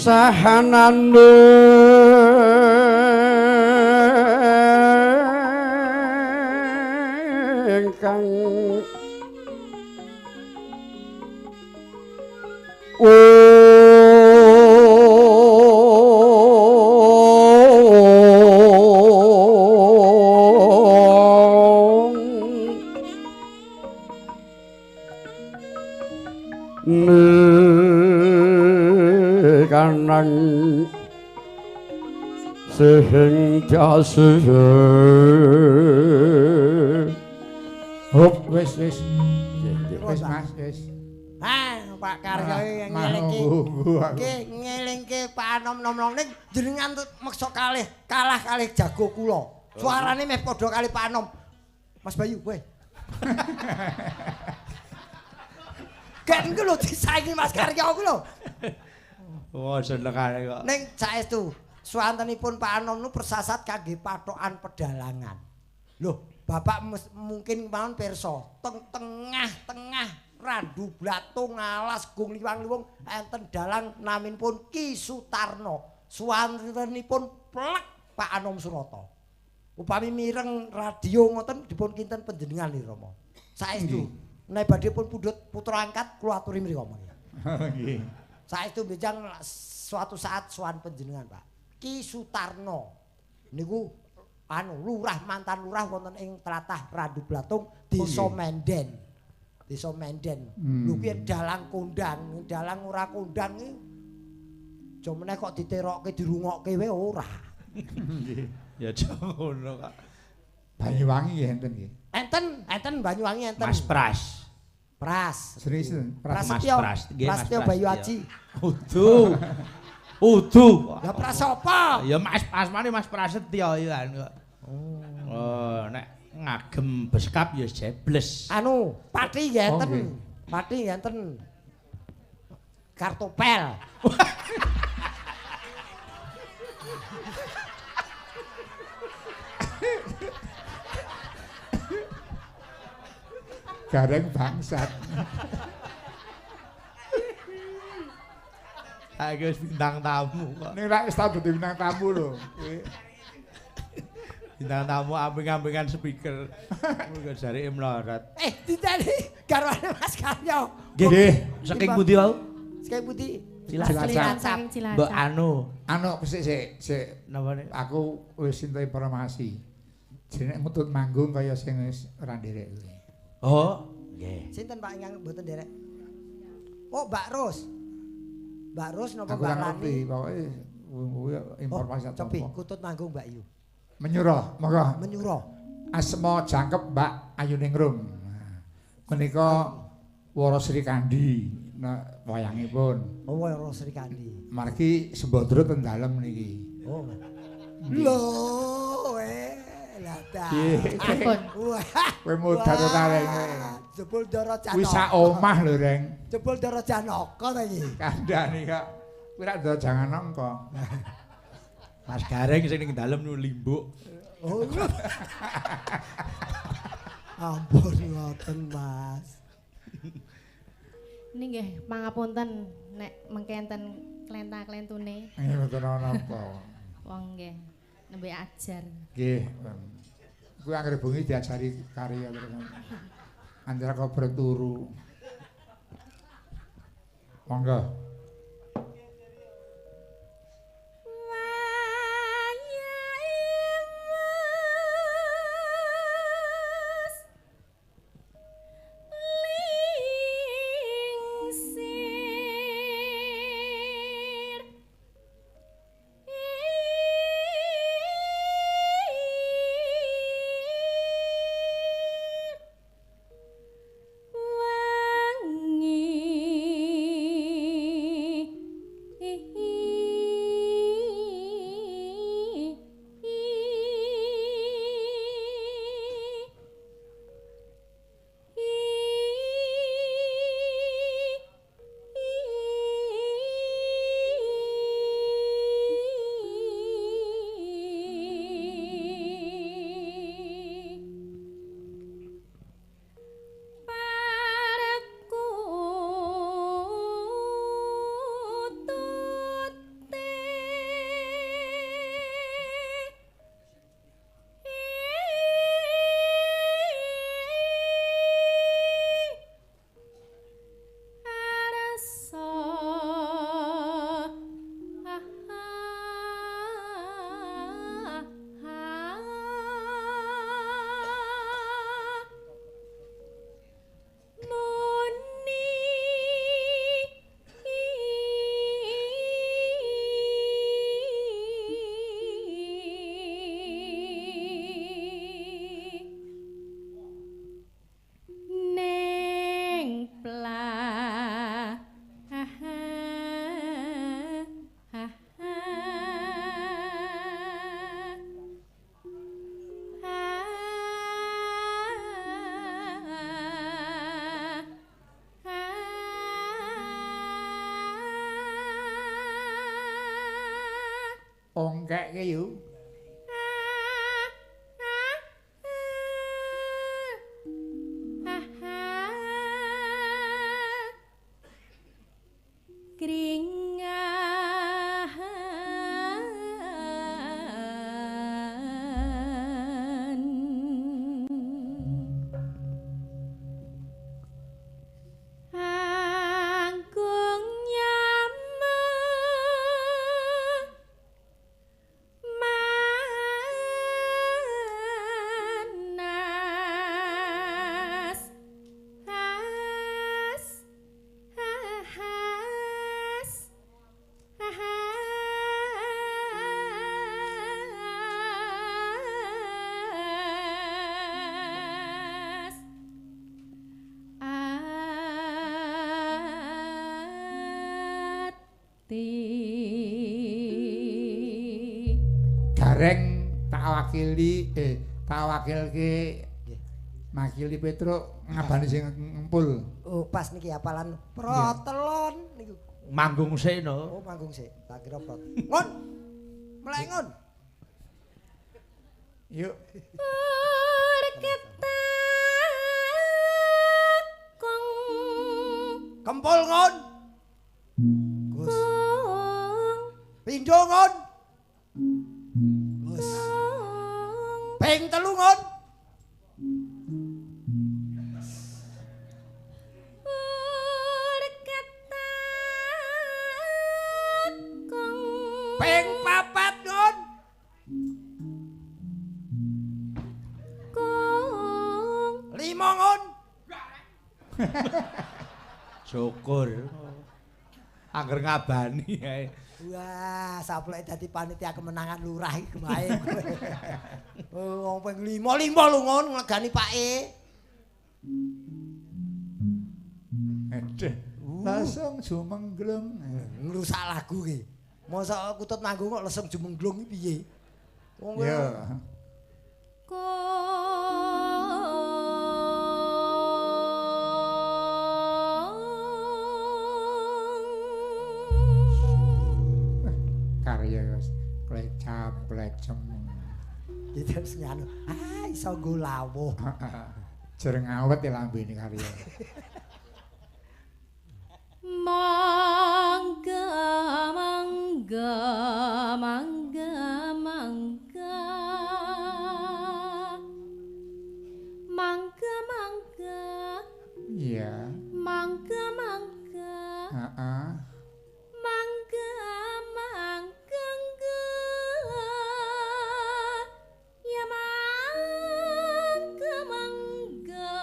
sahanane ingkang ong nikanang sing jasih. Hop wis wis. Wis Mas wis. Ah, Pak Karyo ngelingke. Nggih, ngelingke Pak Anom nom-nom ning jenengan meksa kalih kalah kalih jago kula. Suarane meh padha kalih Pak Anom. Mas Bayu, kowe. Kan ku lho disaingi Mas Karyo ku lho. Wah, senengane kok. Ning saestu swantenipun Pak Anom nu persasat kangge pathokan pedalangan. Lho, Bapak mungkin mawon pirsa, teng tengah-tengah Randu Blatung alas Gung Liwang-liwung enten dalang naminipun Ki Sutarno. Swantenipun plek Pak Anom Surata. Upami mireng radio ngoten dipun kinten panjenengan nggih Rama. Saestu nek badhe pun pundhut putra angkat kula aturi mriku mangke. Nggih. Saestu benjang suatu saat sowan panjenengan Pak. Ki Sutarno niku anu lurah mantan lurah wonten ing tlatah Randu Blatung Desa Menden. Desa Menden. Lho kuwi dalang kondang, dalang ora kondang iki aja meneh kok diterokke dirungokke wae ora. Nggih. Ya aja ngono kok. Banyuwangi nggih enten nggih. Enten, enten Banyuwangi enten. Mas Pras. Pras. Serius, Pras. Prasetyo. Mas Pras, nggih, Mas Prasetyo Pras, Bayu iya. Aji. Udu. Udu. Lah Pras sapa? Ya Mas asmane Mas Prasetyo ya kan kok. Oh, nek ngagem beskap ya jebles. Anu, Pati nggih enten. Oh, nggih. Pati nggih enten. Kartopel. Gareng bangsat. Saiki wis bintang tamu kok. Ning rak wis tau dadi bintang tamu lho. Bintang tamu ambing-ambingan speaker. Mergo jarike mlorot. Eh, ditani garwane Mas Karyo. Nggih. Saking pundi wau? Saking pundi? Cilacap. Saking Cilacap. Mbok anu, Anu sik sik sik napa nek? Aku wis entuk informasi. Jenenge ngutut manggung kaya sing wis ora nderek kuwi. Oh, nggih. Sinten Pak ingkang mboten nderek? Oh, Mbak Ros. Mbak Ros napa Aku Mbak ora ngerti, Lani? pokoke kuwi informasi Oh, atau cepi, apa. kutut manggung Mbak Yu. Menyuruh, monggo. Menyuro. Asma jangkep Mbak Ayuningrum. Nah, menika Wara Sri Kandi nah, wayangipun. Oh, Wara Sri Kandi. Margi Sembadra ten dalem niki. Oh. Lho, lah ta. Ampun. Wah. Kowe modar ora Reng. Jebul Ndara Janaka. Kuwi sak omah lho Reng. Jebul Ndara Janaka ta iki. Kandhane kok. Kuwi rak ndara jangan angka. Mas Gareng sing ning dalem nu limbuk. Oh. Ampun ngoten, Mas. Ini nggih pangapunten nek mengke enten klenta-klentune. Nggih mboten ana apa. Wong nggih nembe ajar. Nggih. Kuwi anggere bengi diajari karya terus. Antara kober turu. Monggo. Wayang Bongkekke yo. Kringan Anggung nyama manas has has has ati. Gareng tak wakili tak wakilke makili Petruk ngabani sing ngempul. Oh, pas niki hafalan protelon niku. Manggung sik no. Oh, manggung sik. Tak kira prot. Ngon. Melek ngon. Yuk. Kong Kempul ngon. Gus. kong Pindho ngon. Gus. kong Ping telu ngon. kong Ping papat ngon. kong Lima ngon. Syukur. Angger ngabani ae. Wah, sapleke dadi panitia kemenangan lurah iki wae. Oh, wong ping 5 lho ngon nglegani pake. Aduh. Langsung jumengglung. Ngrusak lagu ki. Mosok kutut manggung kok lesem jumengglung iki piye? Wong Ya. Kong Karya wis klecam klecem. Iki terus nganu. Ah, iso nggo lawuh. Jere ngawet ya lambene karya. Mangga mangga mangga mangga mangga mangga Iya. mangga mangga Heeh. mangga mangga ngga. Ya mangga mangga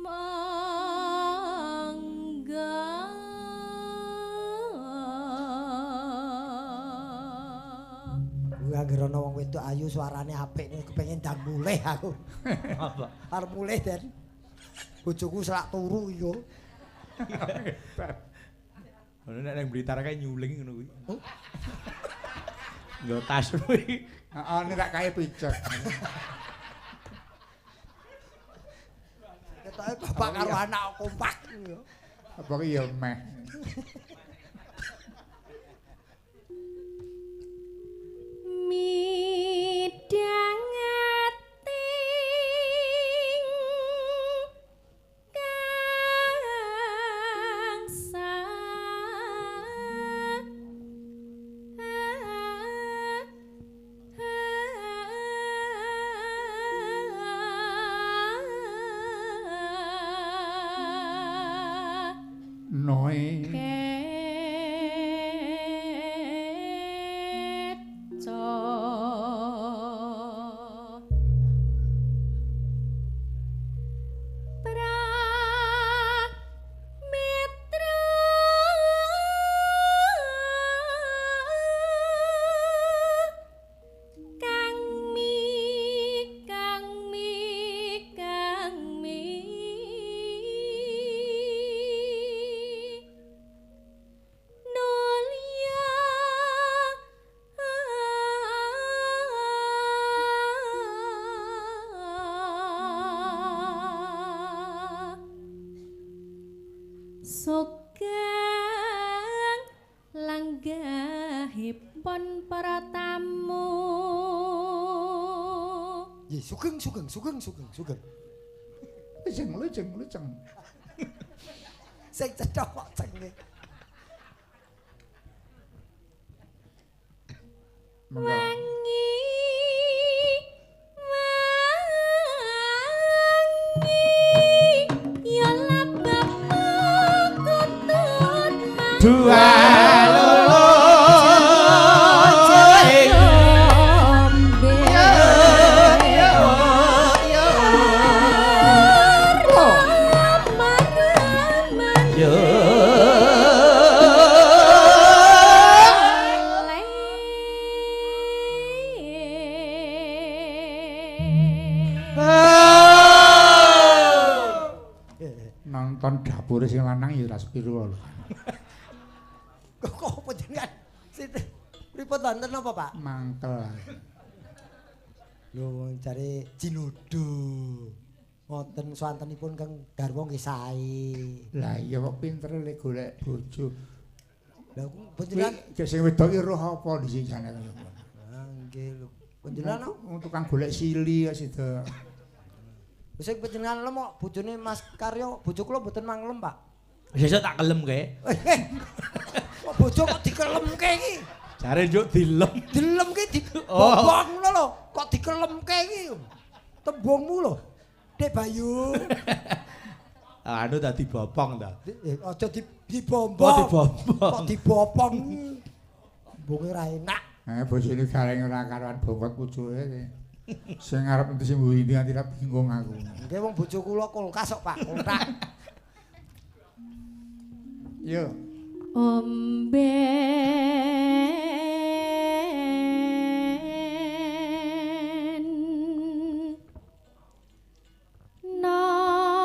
mangga. Kuwi anggere ana wong wedok ayu suarane apik nih kepengin ndang mulih aku. Apa? Arep mulih Den. Bojoku selak turu iki yo. Ngono nek nang Blitar kae nyuling ngono kuwi. Nggo tas kuwi. Heeh, nek tak kae picek. Ketoke bapak karo anak kompak yo. Apa ki ya meh. Midhangating kang sa Noe. Keco Pramitra Kang mi kang mi kang mi Kathahipun para tamu. Nggih, sugeng sugeng sugeng sugeng sugeng. Luceng luceng luceng. Sing cethok kok cenge. Wangi wangi ya labakmu kutut Dua loro ing yo. Nonton dapure sing lanang ya ora sepiro lho. Kok panjenengan pripun wonten napa, Pak? Mangkel. Lho wong jare Jinodo. Ngoten swantenipun kang garwa nggih sae. Lah iya kok pinter le golek bojo. Lah panjenengan Kuwi sing wedok ki roh apa dhisik jane kaya ngono. Ah nggih lho. Panjenengan Wong tukang golek sili kok sida. Sing panjenengan lem kok bojone Mas Karyo, bojo kula mboten manglem, Pak. Sesuk tak kelem kae. Kok bojo kok dikelemke iki? Jare njuk dilem. Dilem ki dibobong ngono lho, kok dikelemke iki? Tembungmu lho. Dek Bayu. Anu ta dibopong ta. Aja dibombong. Oh dibombong. Kok dibopong. Tembunge ra enak. Bojone gareng ora karuan bongkot pucuke. Sing arep entu sing mburi nganti ra bingung aku. Nggih wong bojo kula kulkas kok, Pak, kulkas. Yo. Omben nono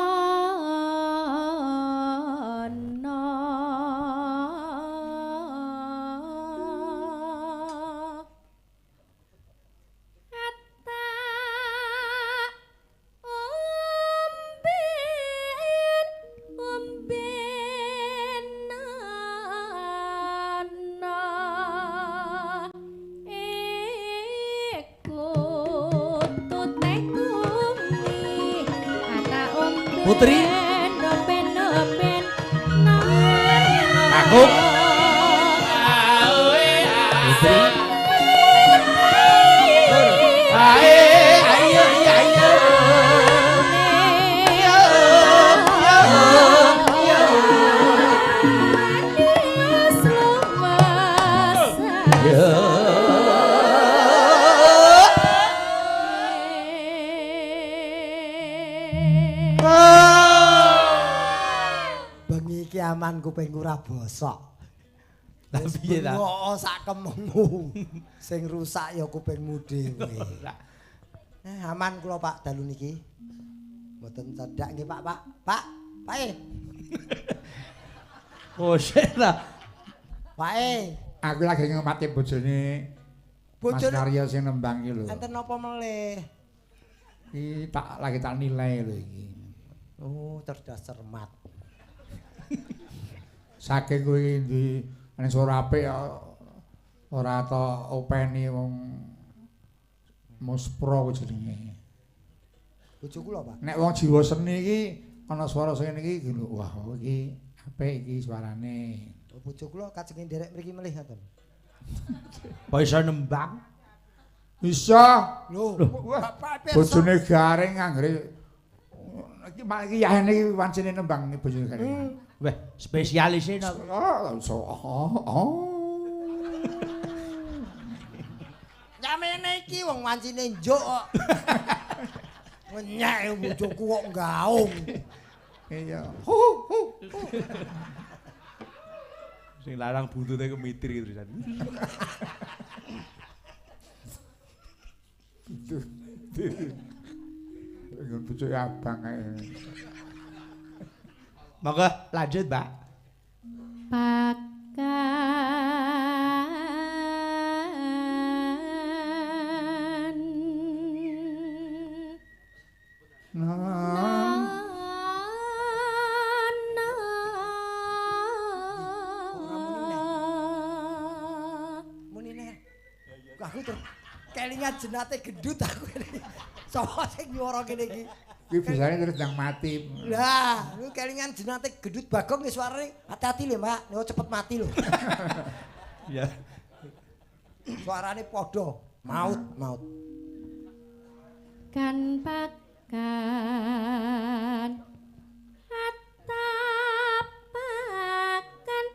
ata omben omben nono iku tutekumi ata omben Putri. omben omben nono Aku. Putri. Ae ayo ayo. Bengi iki aman kupingku ora bosok. Lah piye ta? Bengok sak kemengmu. Sing rusak ya kupingmu dhewe. Aman kula Pak dalu niki. Mboten cedhak nggih Pak, Pak. Pak, Pak e. Oh sik ta. Pak e. Aku lagi ngemati bojone Mas Bojone Karyo sing nembang iki lho. enten napa melih? Iki tak lagi tak nilai lho iki. Oh, cerdas cermat. Saking kowe ndi nek suara apik ora tok openi wong muspro kuwi jenenge. Bojo kula, Pak. Nek wong jiwa seni iki ana swara sing ngene iki lho, wah iki apik iki suarane. Oh, bojo kula kajenge nderek mriki melih ngoten. Kok iso nembang? Bisa. Lho, Wah, Bapak pirsa. bojone garing anggere iki malah iki yahene iki wancine nembang iki bojone garing. Wah, spesialise napa? Oh, so, oh, oh. Nyamene iki wong wancine njuk kok. Ngenyek bojoku kok gaung. Iya. Hu hu hu. Sing larang buntute kemitir iki terusan. Nggon bojoke abang kae. Monggo lanjut, Mbak. Pakan Nah, nono Aku terus kelingan jenate gendut aku ini. Sapa sing nyuwara kene iki? Kuwi bisane terus ndang mati. Lah, niku kelingan jenate gendut Bagong nggih suarane hati-hati lho, Mbak. Niku cepet mati lho. Iya. Suarane padha, maut, maut. Kan pakan atap pakan pakan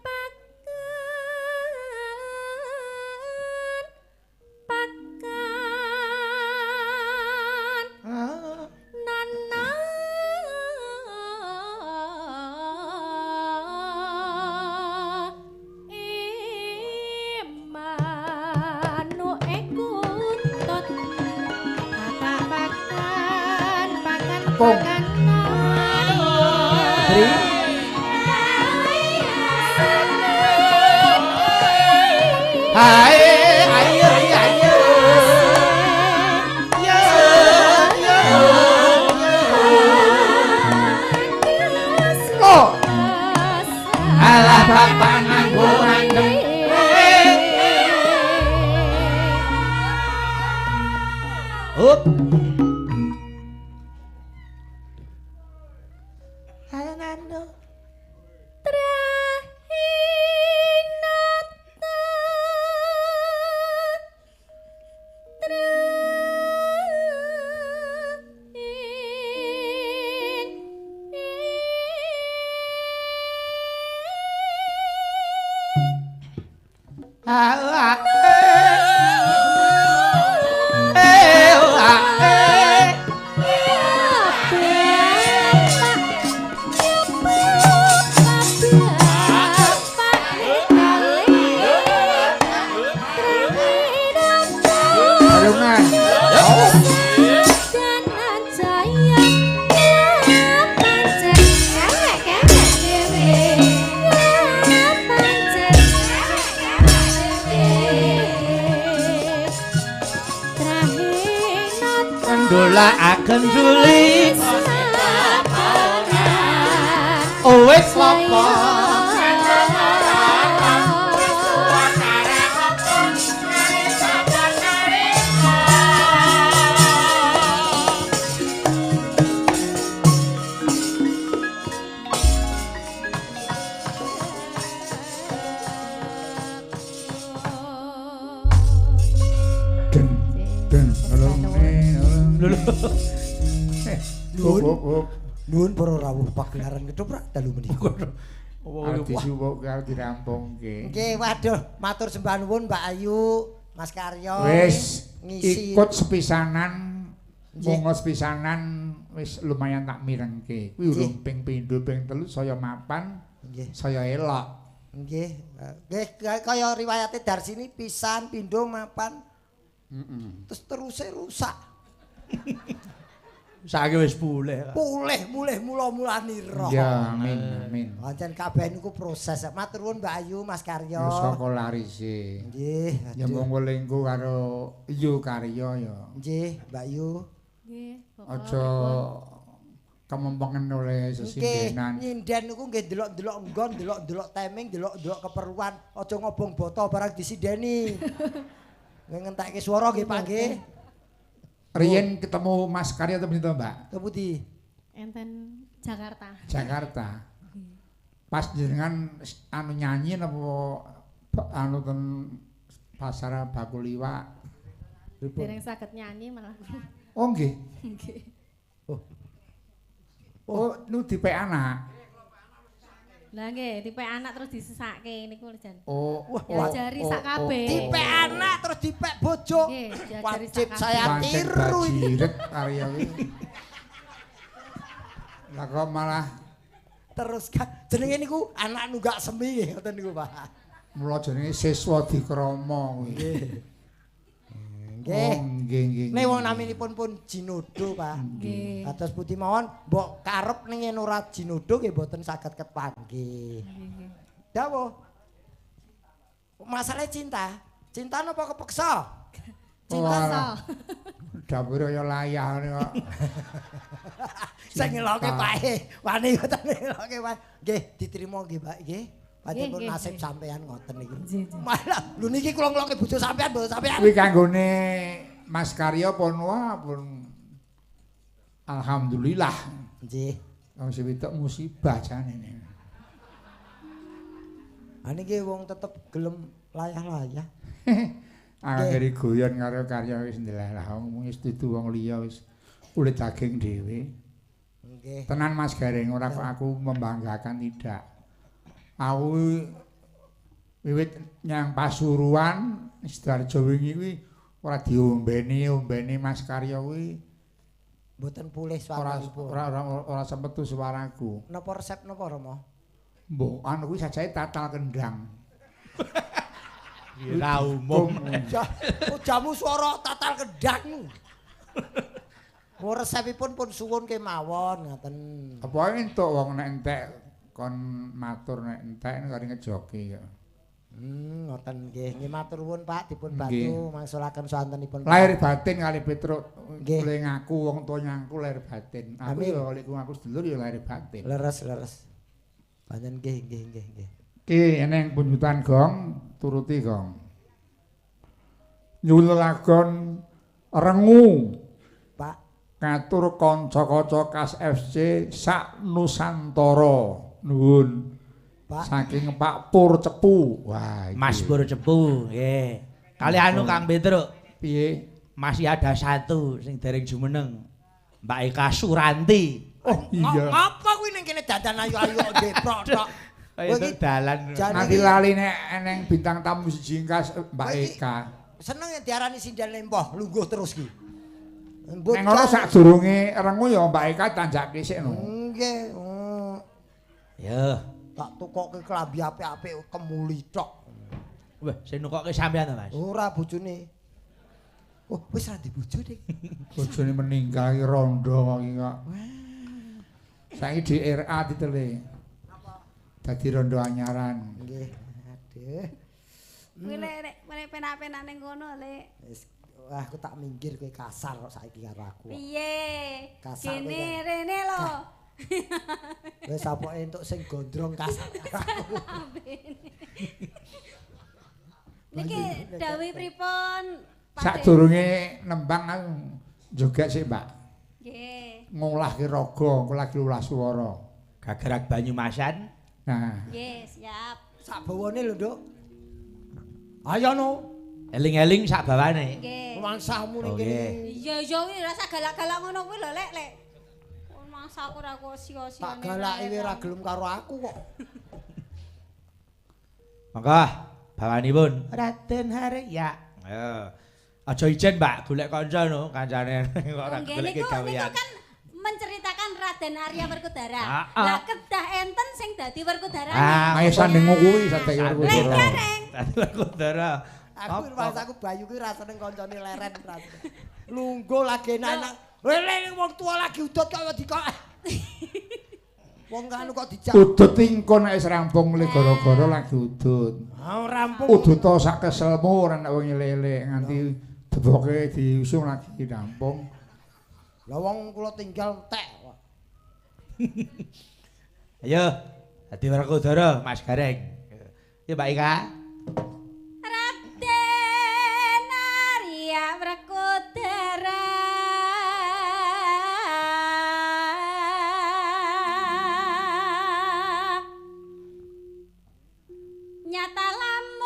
pakan nana imanu ekuntut atap pakan pakan pakan. Hai, ayo, ayo. Ya, ya. Oh. Alah bapak nganggo randeng. Hup. Nuwun para rawuh pagelaran ketoprak dalu menika. Arep disuwuk karo dirampungke. Nggih, waduh, matur sembah nuwun Mbak Ayu, Mas Karyo. Wis ngisi ikut sepisanan, monggo sepisanan wis lumayan tak mirengke. Kuwi urung ping pindho ping telu saya mapan, saya elok. Nggih. Nggih kaya riwayate Darsini pisan pindho mapan. Heeh. Terus teruse rusak. Saiki wis pulih. Pulih, mulih mula-mulanira. Ya, amin, amin. Pancen kabeh niku proses. Matur nuwun Mbak Ayu, Mas Karyo. Ya saka larise. Nggih. Ya mung welingku karo Yu Karyo ya. Nggih, Mbak Yu. Nggih. Aja kemempengen oleh sesindenan. Nggih, nyinden niku nggih delok-delok nggon, delok-delok timing, delok-delok keperluan. Aja ngobong boto barang disindeni. Nggih ngentekke swara nggih Pak nggih. Riyen ketemu Mas Karyo atau pinten, Mbak? Temu di enten Jakarta. Jakarta. Pas jenengan anu nyanyi napa anu ten pasar bakul iwak? Dereng saged nyanyi malah. Oh nggih. Nggih. Oh. Oh, nu dipek anak. Lah nggih, dipek anak terus disesake niku jan. Oh, wah, diajari sak kabeh. Dipek anak terus dipek bojo. Wajib saya tiru iki. Karya iki. Lah kok malah terus kan jenenge niku anak nunggak semi nggih ngoten niku, Pak. Mula jenenge siswa dikrama kuwi. Nggih. Nggih. Nggih, nggih. Nek wong naminipun pun Jinodo, Pak. Nggih. Kados pundi mawon mbok karep ning yen ora Jinodo nggih mboten saged kepanggih. Nggih. Dawuh. Masalah cinta. Cinta napa kepeksa? Cinta. Dapure kaya layah ngene kok. Sing ngeloke Pak E, wani ngoten ngeloke Pak. Nggih, diterima nggih, Pak nggih. Pancen pun nasib sampean ngoten niku. Malah lho niki kula ngelokke bojo sampean, bojo sampean. Kuwi kanggone Mas Karya pun wah pun alhamdulillah. Nggih. Wong sing wedok musibah jane. Ha niki wong tetep gelem layah-layah. Anggere guyon karo Karya wis ndelalah wong wis dudu wong liya wis kulit daging dhewe. Nggih. Tenan Mas Gareng ora kok aku membanggakan tidak. Aku wiwit nyang Pasuruan Sidoarjo wingi kuwi ora diombeni-ombeni Mas Karya kuwi mboten pulih suaranipun. Ora sempet suaraku. Napa resep napa Rama? Mbok anu kuwi sajae tatal kendang. Ora umum. Jamu swara tatal kendang. Mu resepipun pun suwun kemawon ngoten. Apa entuk wong nek entek kon matur nek entek karo ngejoki kok. Ngoten nggih. Nggih matur nuwun Pak dipun bantu mangsulaken swantenipun. Lahir batin kali Petruk. Nggih. Ngaku wong tuwa nyangku lahir batin. Aku ya lek ngaku sedulur ya lahir batin. Leres leres. Pancen nggih nggih nggih nggih. Ki eneng punjutan gong turuti gong. Nyuwun lagon rengu Pak ngatur kanca-kanca Kas FC sak Nusantara. Nuwun. Pak saking Pak Pur Cepu. Wah, iki. Mas Pur Cepu, nggih. Kali anu Kang Petruk, piye? Masih ada satu sing dereng jumeneng. Mbak Eka Suranti. Oh, iya. Ngapa kuwi ning kene dandan ayu-ayu kok deprok tok. Kaya itu dalan. Nanti lali nek eneng bintang tamu siji kas Mbak Eka. Seneng yen diarani sinden lempoh, lungguh terus ki. Nek ngono sadurunge rengu ya Mbak Eka tanjake sik no. Nggih. Ya, tak tukoke klambi apik-apik kemuli tok. Wah, sing nukoke sampean to, Mas? Ora bojone. Oh, wis ra di bojo, Dik. Bojone meninggal iki rondo kok iki kok. Saiki di RA ditele. Dadi rondo anyaran. Nggih. Aduh. Kuwi lek nek penak-penak ning kono, Lek. Wis, wah aku tak minggir kowe kasar kok saiki karo aku. Piye? Kasar kowe. Kene rene lho. Wis apoke entuk sing gondrong kasar karo aku. Niki dawuh pripun? Sadurunge nembang aku joget sik, Mbak. Nggih. Ngolahke raga, engko lagi olah swara. Gagerak Banyumasan. Nah. Nggih, siap. Sak bawane lho, Nduk. Ayo no. Eling-eling sak bawane. Nggih. Mangsamu ning kene. Iya, iya kuwi rasa galak-galak ngono kuwi lho, Lek, Lek. Mangsa aku ora kok sia-sia. Tak galaki ora gelem karo aku kok. Monggo bawanipun Raden Harya. Ayo. Aja ijen, Mbak, golek kanca no, kancane kok ora golek gawean. Niku kan menceritakan Raden Arya Werkudara. Lah kedah enten sing dadi Werkudara. Ah, ayo sandingu kuwi sadaya Werkudara. Dadi Werkudara. Aku aku Bayu kuwi ra seneng kancane leren ra. Lungguh lagi enak-enak. Lele wong tua lagi udut kok dikok. Wong anu kok dijak. Udut engko nek wis rampung le gara-gara lagi udut. Ah rampung. Udut to sak keselmu ora nek wong lele nganti deboke diusung lagi rampung. Lah wong kula tinggal entek kok. Ayo dadi Werkudara Mas Gareng. Ya Mbak Ika. Raden Arya Werkudara. Nyata lamun.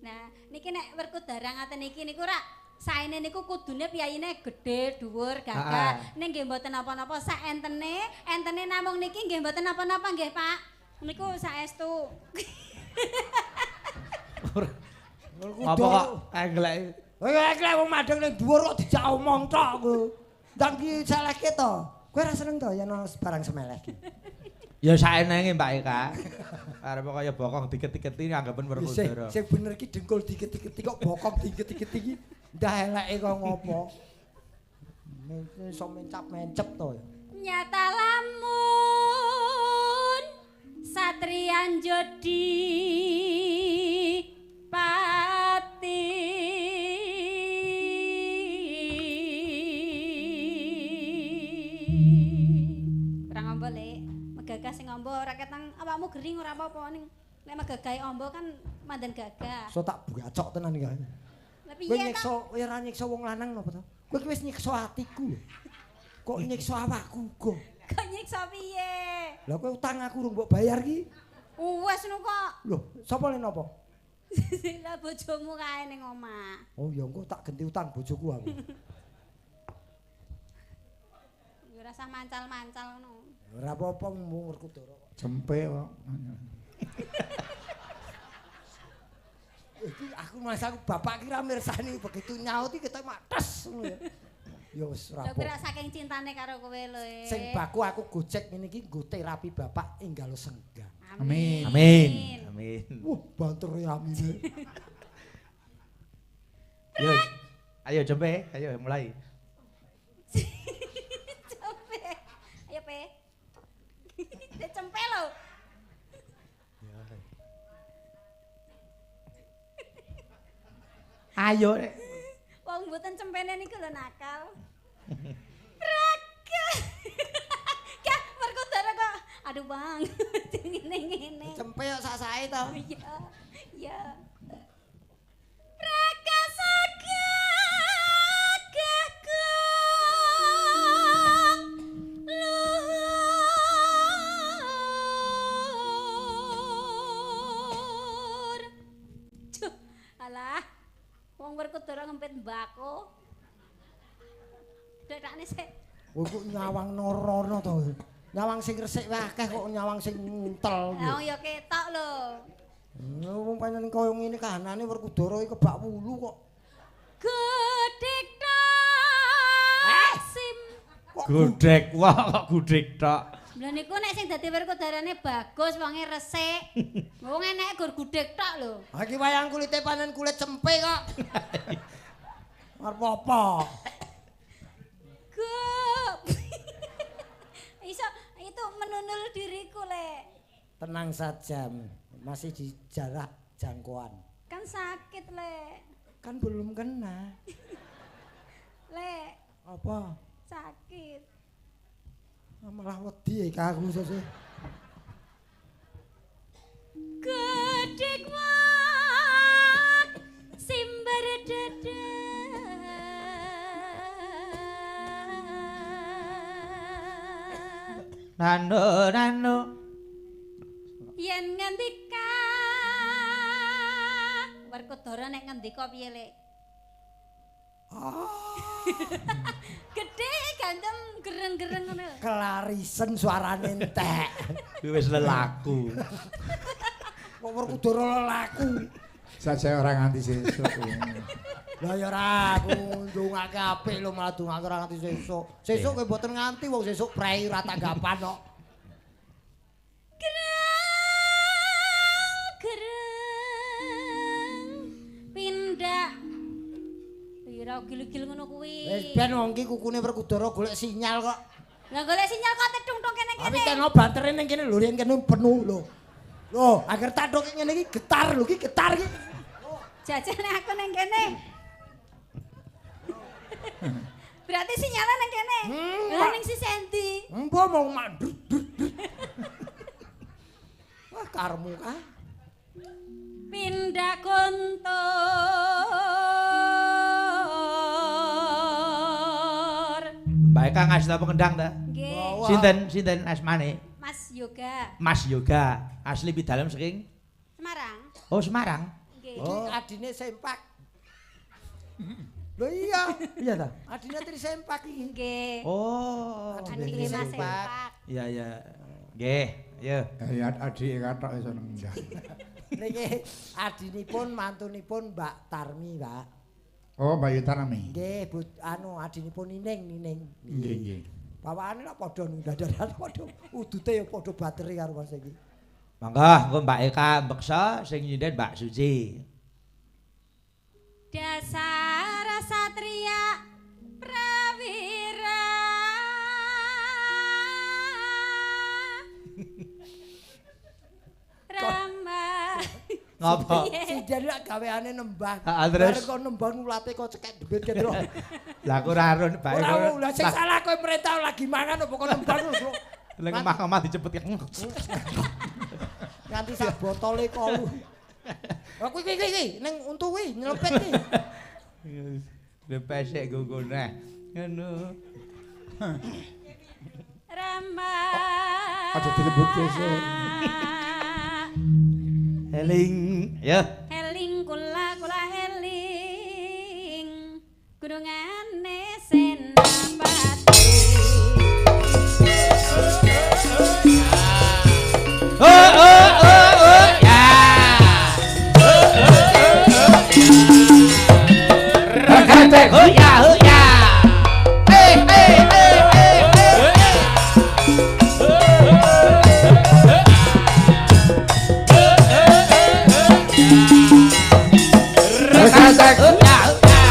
Nah, niki nek Werkudara ngaten niki niku rak saene niku kudune piyayine gedhe, dhuwur, gagah. Ning nggih mboten napa-napa sak entene, entene namung niki nggih mboten napa-napa nggih, Pak. Niku saestu. Apa kok englek? Englek wong madheng ning dhuwur kok dijak omong tok aku. Ndang ki salehke to. Kowe ora seneng to yen ana barang semeleh ki. Ya saenenge Mbak Eka. Arep kaya bokong diket-diketi anggapan Werkudara. Sing bener ki dengkul diket-diketi kok bokong diket-diketi ki. Ndah eleke kok ngopo. Iso mencap-mencep to. Nyata lamun satriyan jodi pati. Kurang apa, Lek? Megagah sing ora apa-apa ning nek megagahe amba kan mandan gagah. So tak bacok tenan iki. Lah Kowe piye to? nyiksa, kowe ora nyiksa wong lanang napa to? Kowe ki wis nyiksa atiku lho. Kok nyiksa awakku uga. Kok nyiksa piye? Lah kowe utang aku urung mbok bayar ki. Wes nu kok. Lho, sapa le napa? Lah bojomu kae ning omah. Oh ya engko tak genti utang bojoku aku. Ya ora usah mancal-mancal ngono. Ora apa-apa mung Werkudara kok. Cempe kok. Iki aku mas aku bapak kira mirsani begitu nyaut iki ketok mak tes ngono ya. Ya wis ora Lho kira apa. saking cintane karo kowe lho. eh. Sing baku aku gojek ngene iki nggo terapi bapak enggal senggang. Amin. Amin. Amin. Wah, banter ya amine. Yo. Ayo jempe, ayo mulai. Cempe. Ayo pe. Dia cempe lho. Ayo. Rek. Wong mboten cempene niku lho nakal. Praga. Kah Werkudara kok. Aduh Bang, ngene-ngene. Cempe kok sak-sake to. Iya. Iya. Prakasa gagah gong luhur. Duh, alah. Wong Werkudara ngempit mbako. Detakne sik. Kowe kok nyawang norono to. Nyawang sing resik wae akeh kok nyawang sing nguntel. Lah wong ya ketok lho. Lha wong pancen kaya ngene kahanane Werkudara iki kebak wulu kok. Gedhek tok sim. Kok Gudhek, wah kok gudhek tok. Lha niku nek sing dadi Werkudarane bagus, wonge resik. Wong eneke gur gudhek tok lho. Ha iki wayang kulite panen kulit cempe kok. Arep apa? Gup. Iso itu menunul diriku lek. Tenang saja, masih di jarak jangkauan. Kan sakit lek. Kan belum kena. Lek Apa? sakit. Ah, malah wedi iki aku sesuk. Gedhek wak simber dada. Nano nano. Yen ngendika Werkudara nek ngendika piye lek? Gedhe gandem gereng-gereng ngono lho. Kelarisen suarane entek. Kuwi wis lelaku. Kok Werkudara lelaku. Saja ora nganti sesuk. Lah ya ora aku ndongake apik lho malah ndongake ora nganti sesuk. Sesuk kowe mboten nganti wong sesuk prei ora tanggapan kok. Gereng gereng pindah. Pira gil-gil ngono kuwi. Wis ben wong iki kukune Werkudara golek sinyal kok. Lah golek sinyal kok tedung-tung kene-kene. Tapi kena bantere ning kene lho yen kene penuh lho. Lho, agar tathuk ngene iki getar lho iki getar iki. Jajane aku ning kene. Berarti sinyalnya ning kene. Lah ning sisi endi? Embo mau mak drut drut drut. Wah karmu ah. Pindah kontor. Mbak Eka ngasih tau pengendang ta? Nggih. Sinten sinten asmane? Mas Yoga Mas Yoga, asli pidalem saking Semarang. Oh Semarang. Nggih. Iki adine sempak. Lho iya, Iya ta? adine tri sempak iki. Nggih. Oh. Adine Mas Sempak. Sempak. Iya iya. Nggih, ayo. Ya adike kathok iso nendang. Niki adinipun mantunipun Mbak Tarmi, Pak. Oh, Mbak Yuta nami. Nggih, Bu anu adinipun Nining, Nining. Nggih, nggih. Bawaane lak padha ndandan padha udute ya padha bateri karo Mas iki. Monggo, engko Mbak Eka mbeksa sing nyinden Mbak Suci. Dasar satria prawira. Rama. Ngopo? Sinden lak gaweane nembang. Ha, terus? Bareng kok nembang ulate kok cekek debit kene. Lah aku ora arun Mbak Eka. Ora lah sing salah kowe merintah lagi mangan apa kok nembang lho. Lha omah-omah dicepet. Nganti sak botole kolu. Lah kuwi kuwi kuwi ning untu kuwi nyelempet kuwi. Lepesek gogo neh. Ngono. Rama. Aja dilebutke sik. Eling, ya. Eling kula kula eling. Gunungane Senapati. Oh oh oh oh ya. Regatek oh ya oh ya. Eh eh eh eh eh. Regatek oh ya oh ya.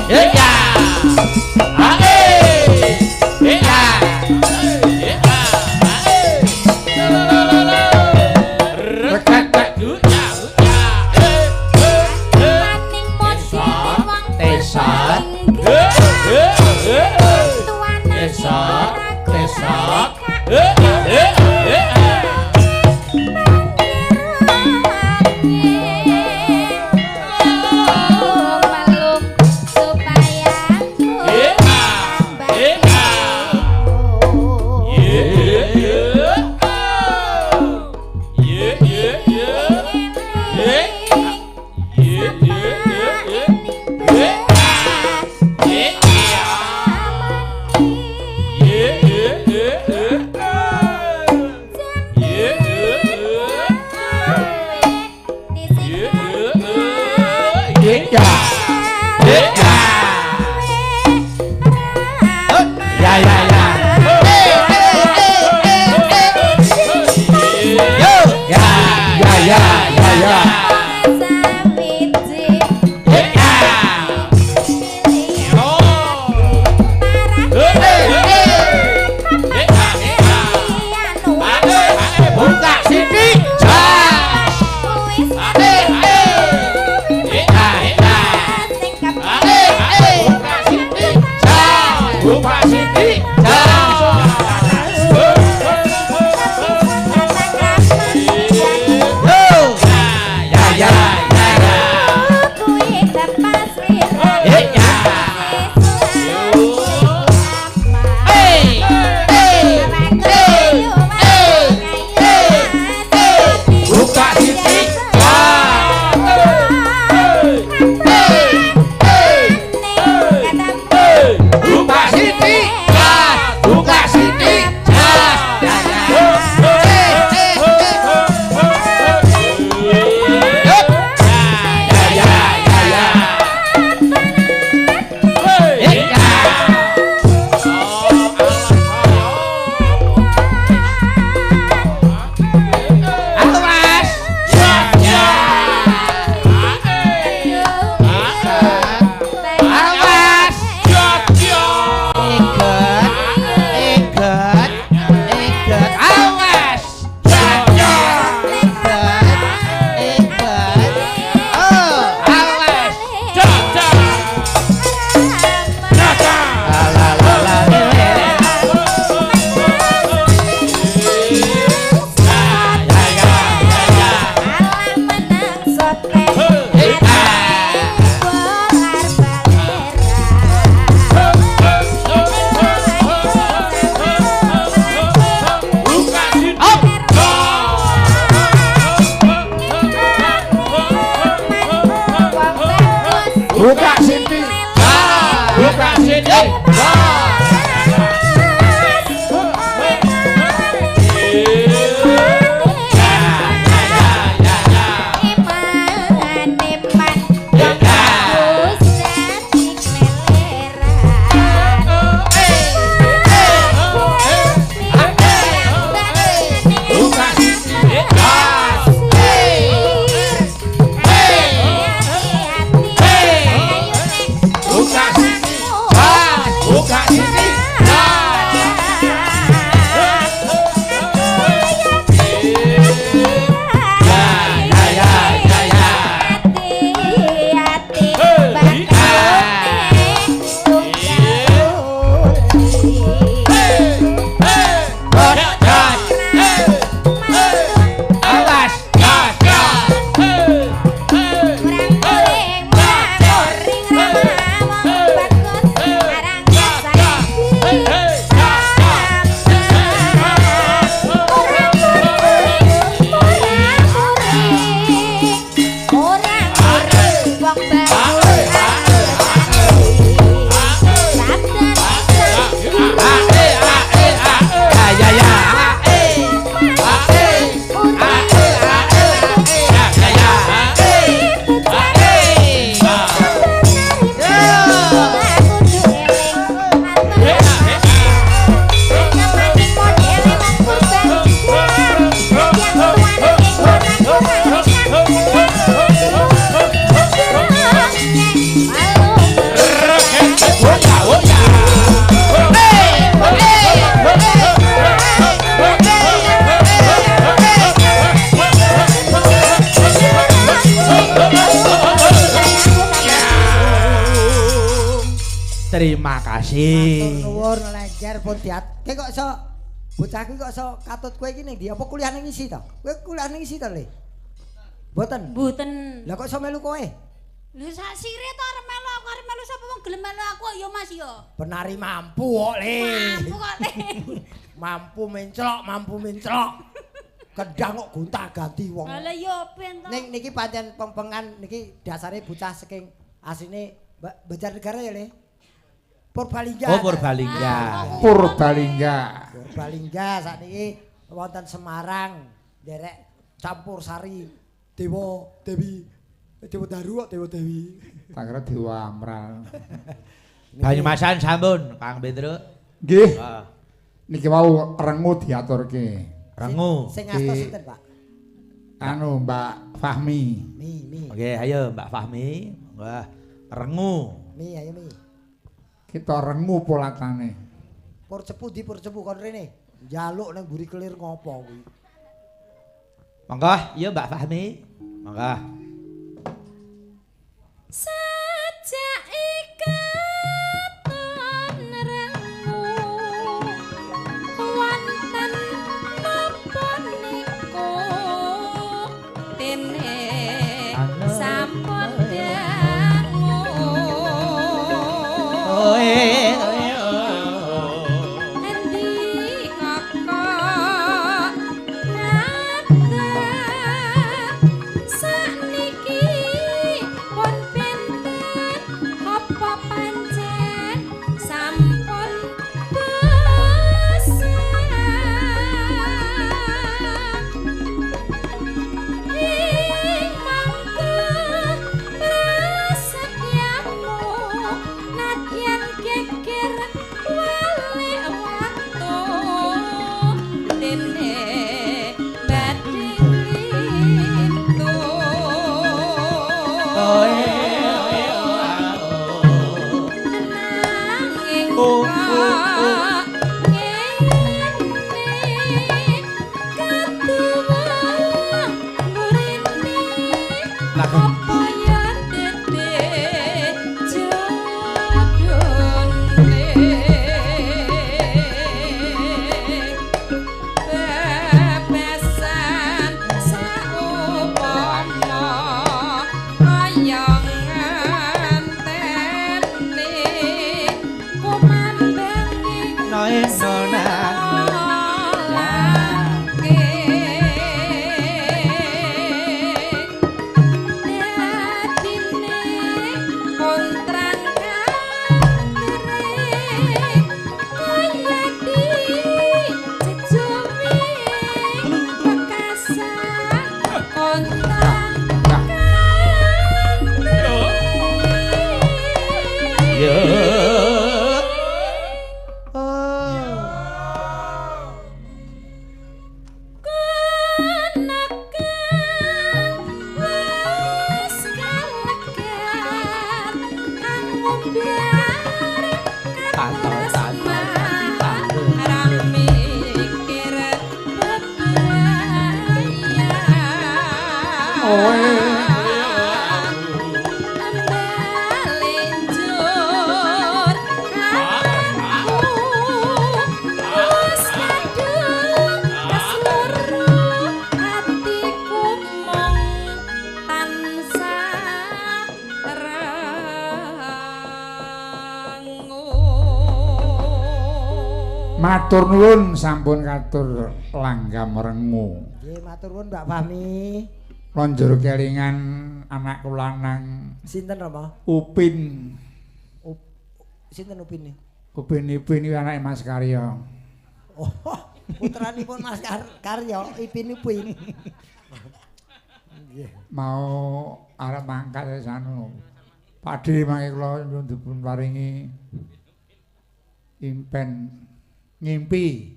Eh ya. Ah eh. Eh ya. Regatek Maning modele wong Tesat. Tesat, tesat. Supaya Ya ya ya. Yo ya ya ya ya ya. Buka sini. Buka sini. Yo ya ya ya ya. Ya. Buka sini. Buka sini. Buka sini. Ya ya ya ya. Awas. Awas. Eget, eget, eget. Awas. Eget, eget. Oh, awas. La la la la la. Buka sini. Buka sini. Buka sini. Terima kasih. Matur nuwun lengger pun diatke kok iso bocah kuwi kok iso katut kowe iki ning ndi? Apa kuliah ning isi to? Kowe kuliah ning isi to, Le? Mboten. Mboten. Lah kok iso melu kowe? Lho sak sire to arep melu aku, arep melu sapa wong gelem melu aku ya Mas ya. Penari mampu kok, Le. Mampu kok, Le. Mampu menclok, mampu menclok. Kendang kok gonta-ganti wong. Lah ya ben to. Ning niki pancen pempengan niki dasare bocah saking asline Banjarnegara ya, Le. Purbalingga. Oh, Purbalingga. Purbalingga. Purbalingga sakniki wonten Semarang nderek campur sari Dewa Dewi Dewa Daru kok Dewa Dewi. Tak kira Dewa Amral. Banyumasan sampun Kang Petruk. Nggih. Niki wau rengu diaturke. Rengu. Sing asta sinten, Pak? Anu Mbak Fahmi. Mi. Oke, ayo Mbak Fahmi. Wah, rengu. Mi, ayo mi. Kita rengu polatane. Pur cepu di pur cepu kon rene. Njaluk nang mburi kelir ngopo kuwi. Monggo, iya Mbak Fahmi. Monggo. Sejak ikaton rengu wonten napa niku dene sampun dangu. Endi kok nate sakniki pun benten apa pancen sampun bosan ing mangko prasetyamu nadyan geger walik waktu dene badhe lintu nanging kok ngene katuwa mburine apa ya dede jodone bebesan saupama kaya ngenteni kumambangi sekolahke dadine kontrang katre kaya dijejuwi bekasan kontrang katre. Yo. Konakan wis kalegan kang ngumbar katresnan ra mikir bebrayan. Lenjur aku wis kadung keseluruh atiku mung tansah rengu. Matur nuwun sampun katur langgam rengu. Nggih, matur nuwun Mbak Fahmi. Lonjor kelingan anakku lanang Sinten Rama? Upin. Sinten Upin? Upin Ipin iki anake Mas Karyo. Oh, putranipun Mas Karyo, Ipin Upin. Nggih. Mau arep mangkat wis anu. Pakde mangke kula nyuwun dipun paringi impen ngimpi.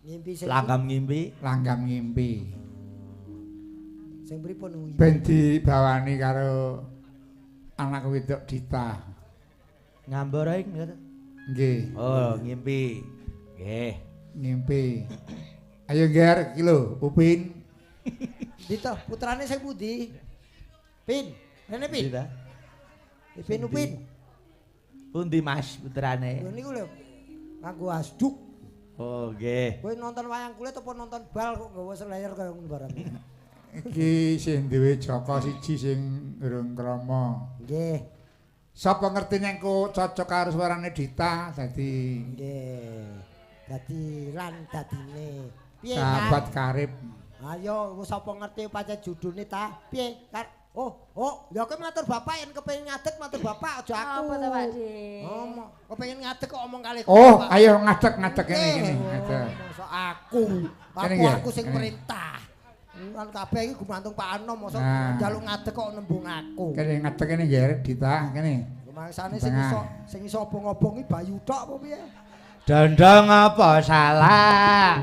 Ngimpi sing Langgam ngimpi. Langgam ngimpi. Sing pripun kuwi? Ben dibawani karo anak wedok Dita. Ngambor ae Nggih. Oh, ngimpi. Nggih. Ngimpi. Ayo Ger, iki lho, Upin. Dita, putrane sing pundi? Pin. Rene Pin. Dita. Ipin Upin. Pundi Mas putrane? Lho niku lho nganggo asduk. Oh nggih. Kowe nonton wayang kulit apa nonton bal kok nggawa slayer kaya ngono barang. Iki sing duwe Jaka siji sing urung krama. Nggih. Sapa ngerti nek kok cocok karo suarane Dita dadi nggih. Dadi lan dadine. Piye sahabat karib. Ayo wis sapa ngerti pancen judune ta? Piye? Oh, oh, ya kowe matur bapak yen kepengin ngadeg matur bapak aja aku. Apa to, Pak Dik? Omong, kepengin ngadeg kok omong kalih. Oh, ayo ngadeg-ngadeg kene iki. Ngadeg. Mosok aku. Aku sing perintah. Kan kabeh iki gumantung Pak Anom mosok njaluk ngadeg kok nembung aku. Kene ngadeg kene nggih Dita kene. Rumangsane sing iso obong-obong iki Bayu tok apa piye? Dondong apa salah?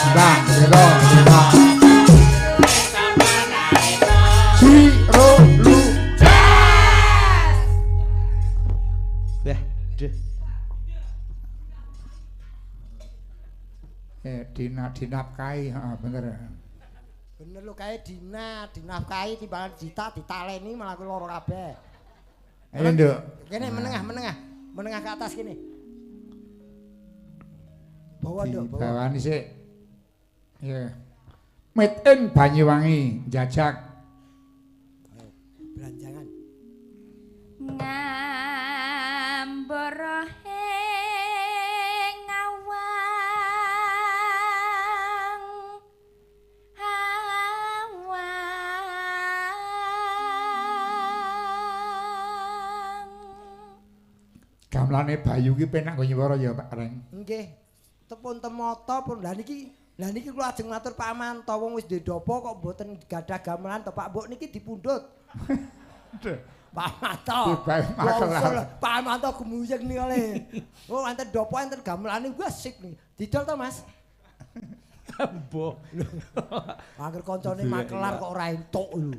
Bang, bang, Ciro lu Wah, duh. Dina dinafkahi, heeh bener. Bener lho kae Dina, dinafkahi timbangan Dita ditaleni malah kuwi lara kabeh. Ayo, Nduk. Kene menengah, menengah. Menengah ke atas kene. Bawa, Nduk, bawa. Bawani sik. Ya. Made in Banyuwangi, jajak. Belanjangan. Ngambara ing awang awang. Gamelane Bayu ki penak nggo nyuwara ya Pak Reng. Nggih. Tepun temata pun lha niki. Lah niki kula ajeng matur Pak Manto wong wis ndedapa kok mboten gadah gamelan to Pak Mbok niki dipundhut. Pak Manto. Pak Manto gumuyeng niki le. Oh enten dopo enten gamelane wah sip niki. Didol to Mas? Mbok. Angger kancane makelar kok ora entuk lho.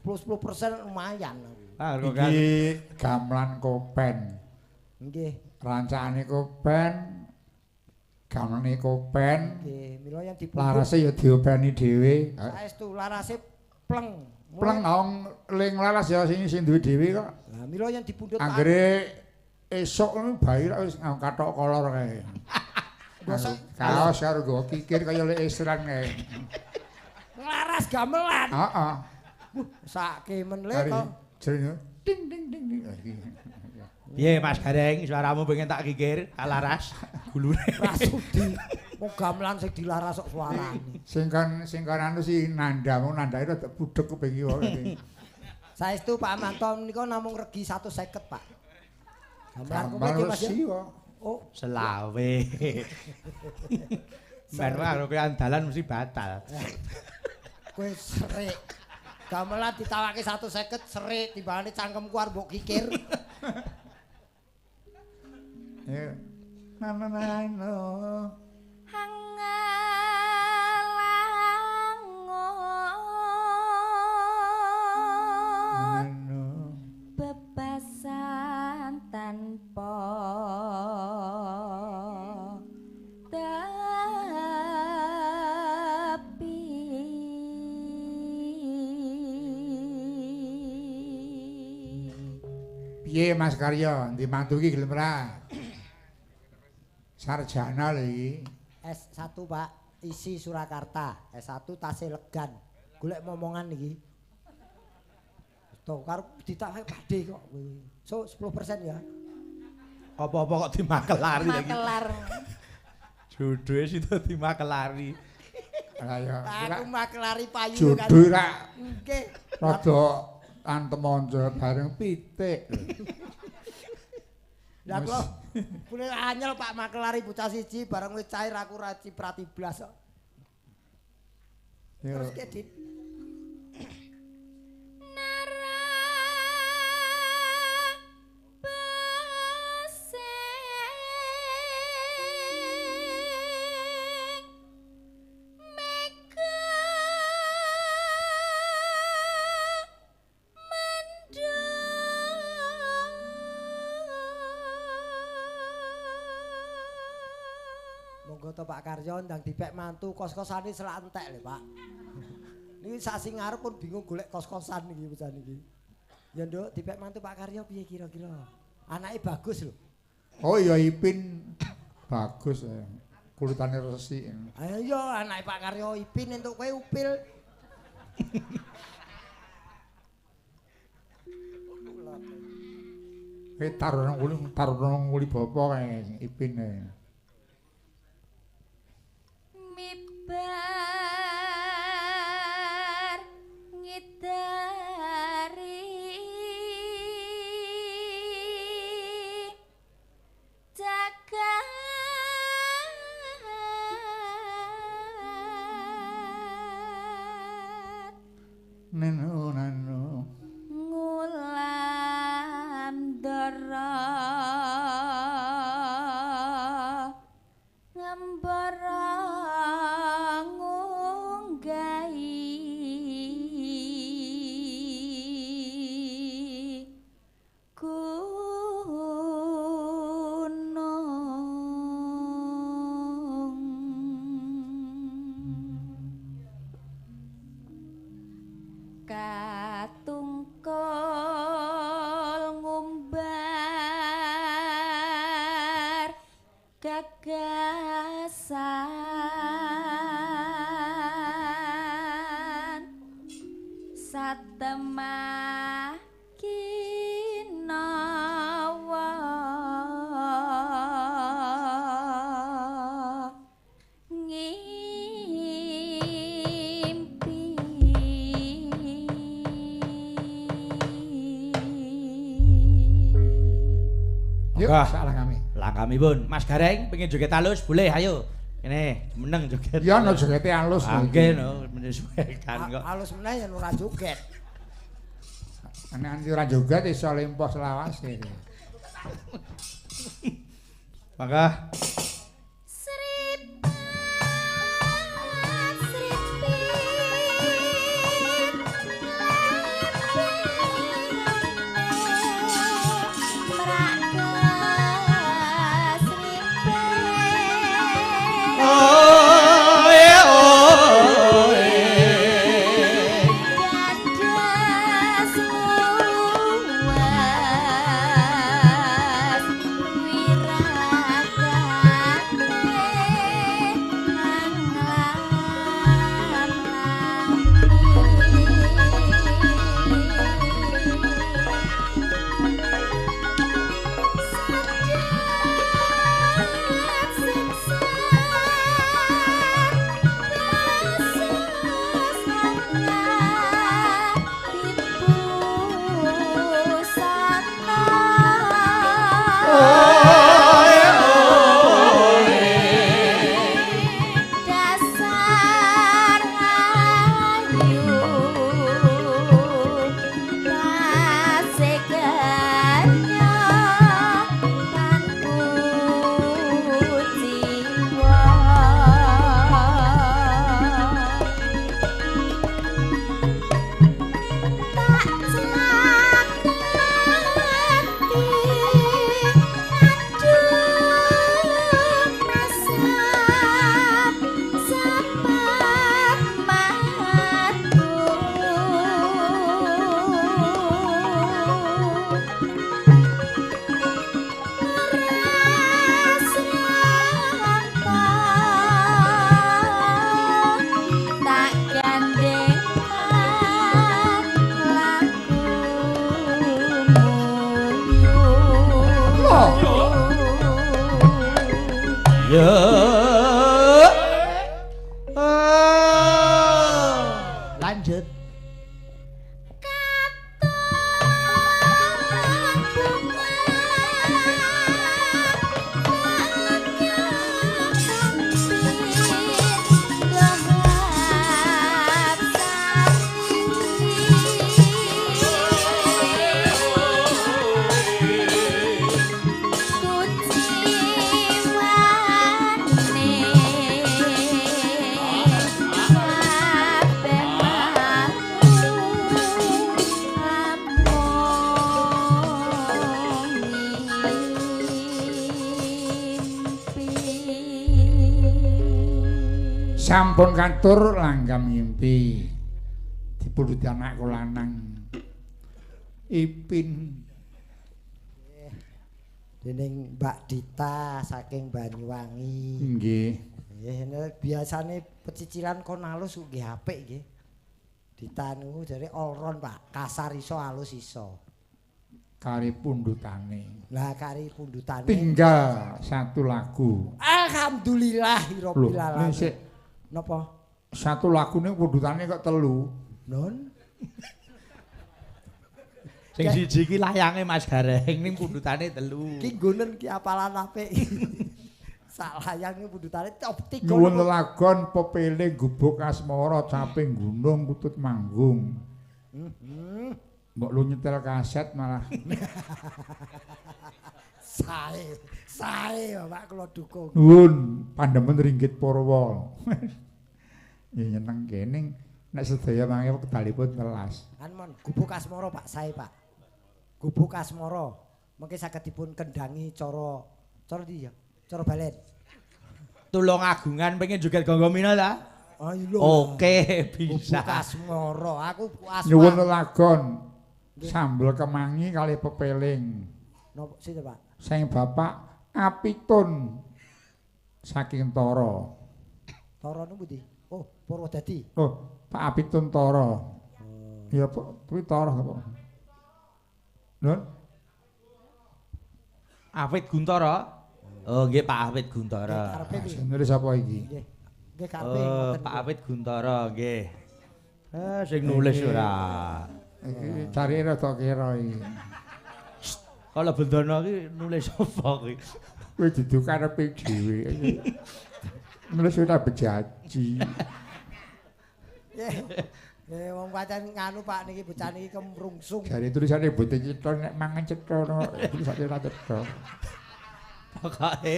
10-10% lumayan. Iki gamelan kopen. Nggih. Rancakane kopen. Gamelane kopen. Nggih, mila yang dipundhut. Larase ya diopeni dhewe. Saestu larase pleng. Pleng wong ling laras ya sing sing duwe dhewe kok. Lah mila yang dipundhut anggere esuk ngono bayi wis nganggo kathok kolor kae. Kaos karo nggo kikir kaya lek estran kae. Nglaras gamelan. Heeh. Wuh, sakke men le to. Jenenge ding ding ding ding. Piye Mas Gareng, suaramu pengen tak kikir, kalaras gulune. Rasudi. Wong gamelan sing dilaras kok suarane. Sing kon anu si nandamu nandake rada budhek kuping iki wae. Saestu Pak Manto menika namung regi 150, Pak. Gamelan kuwi Mas. Oh, selawe. Men karo kowe andalan mesti batal. Kowe serik. Gamelan ditawake 150 serik timbangane cangkemku arep mbok kikir. Ya. Na na na na. Hangalangun bebasan tanpa tepi. Piye Mas Karyo, ndi mantu iki gelem ra? Sarjana lho iki. S1 Pak, isi Surakarta. S1 tasih legan. Golek momongan iki. To karo ditawake Pakde kok. So 10% ya. Apa-apa kok dimakelari lagi. Makelar. Jodohe sida dimakelari. Lah ya. Aku makelari payu kan. Jodoh ra. Nggih. Rada antem onjo bareng pitik. Lah kula kula anyel Pak makelari bocah siji bareng wis cair aku ra ciprati blas kok. Terus ke Dit. Nara besing mega Monggo to Pak Karyo ndang dipek mantu kos-kosane selak entek lho Pak. Niki sasi ngarep pun bingung golek kos-kosan niki bocah niki. Ya Nduk, dipek mantu Pak Karyo piye kira-kira? Anake bagus lho. Oh iya Ipin bagus ya. Kulitane resik. Ayo iya anake Pak Karyo Ipin entuk kowe upil. Kowe taruh nang nguli bapa kae Ipin kae. Mibar ngidari jagat neno nano ngulam dara ngembara ngunggahi gunung katungkul ngumbar gagasan satemah kinawa ngimpi. Yuk, salah kami. Langkamipun Mas Gareng pengen joget halus boleh ayo. Kene meneng joget. Ya no jogete halus. Ah, nggih no menyesuaikan kok. Halus meneh yen ora joget. Nek anti ora joget iso lempoh selawase. Mangga. Sripat sripit mraka sripit gandas luas wirakate Sajat siksa basus dipusana dasar ayu kasegannya tanku jiwa. Tak cakati adung resep sapat matu ora srangka tak gandeng laku Ya. Oh. Lanjut. Katon bunga kuciwani. Sampun katur langgam ngimpi. Dipundhuti anakku lanang. Ipin. Dening Mbak Dita saking Banyuwangi. Nggih. Nggih, biasane pecicilan kon alus nggih apik nggih. Dita niku jare all round, Pak. Kasar iso, alus iso. Kari pundhutane. Lah kari pundhutane. Tinggal satu lagu. Alhamdulillahirabbil alamin. Napa? Satu lagune pundhutane kok telu. Non. Sing siji iki layange Mas Gareng ning pundhutane telu. Ki nggonen ki apalan apik. Sak layange pundhutane top 3. Nyuwun lelagon pepele gubuk asmara caping gunung kutut manggung. Mbok lu nyetel kaset malah. Sae, sae Bapak kula dukung. Nuwun pandemen ringgit Purwa. Ya nyeneng kene nek sedaya mangke wekdalipun telas. Kan mon gubuk asmara Pak sae Pak. Gubuk asmara mengke saged dipun kendhangi cara cara ndi ya? Cara balen. Tulung Agungan pengen joget Gonggomina ta? Ayo. Oke, bisa. Gubuk asmara aku asmara. Nyuwun lelagon sambel kemangi kali pepeling. Napa sinten Pak? Sing Bapak Apitun saking Tara. Tara niku pundi? Oh, Purwodadi. Oh, Pak Apitun Tara. Oh. Ya, Pak, kuwi Tara apa? Nun? Afid Guntara. Oh, nggih Pak Afid Guntara. Sing nulis apa iki? Nggih. Nggih karepe ngoten. Pak Afid Guntara nggih. Eh, sing nulis ora. Iki cari rada kira iki. Kalau Bendono iki nulis apa kuwi? Kuwi dudu karepe dhewe. Nulis ora bejaji. Eh wong pancen nganu Pak niki bocah niki kemrungsung. Jare tulisane mboten cetha nek mangan cetha tulisane ora cetha. Pokoke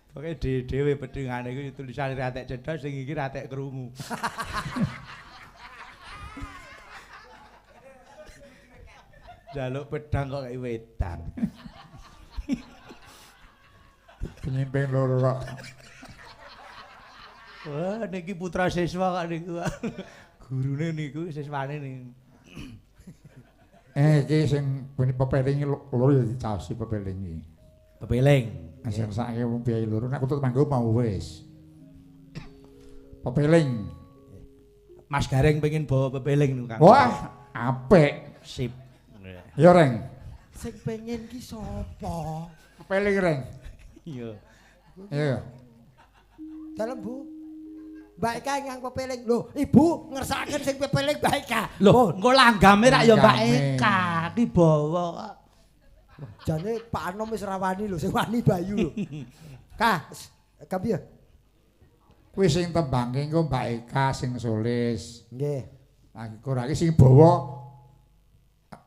pokoke dhewe pedhengane iku tulisane ra tek cetha sing iki ra tek krungu. Jaluk pedang kok kaya wedang. Penyimping loro kok. Wah, niki putra siswa kok niku. Gurune niku siswane niku. Eh, iki sing pepeling loro ya dicaosi pepeling iki. Pepeling. Sing sakake wong biaya loro nek kutut manggo mau wis. Pepeling. Mas Gareng pengen bawa pepeling niku Kang. Wah, apik. Sip. Ya Reng. Sing pengen ki sapa? Pepeling Reng. Iya. Iya. Dalem Bu. Mbak Eka ingkang pepeling. Lho, Ibu ngersakaken sing pepeling Mbak Eka. Lho, engko langgame rak ya Mbak Eka ki bawa kok. Jane Pak Anom wis ora wani lho, sing wani Bayu lho. Kah, kapiye? Kuwi sing tembangke engko Mbak Eka sing solis. Nggih. Lagi ora iki sing bawa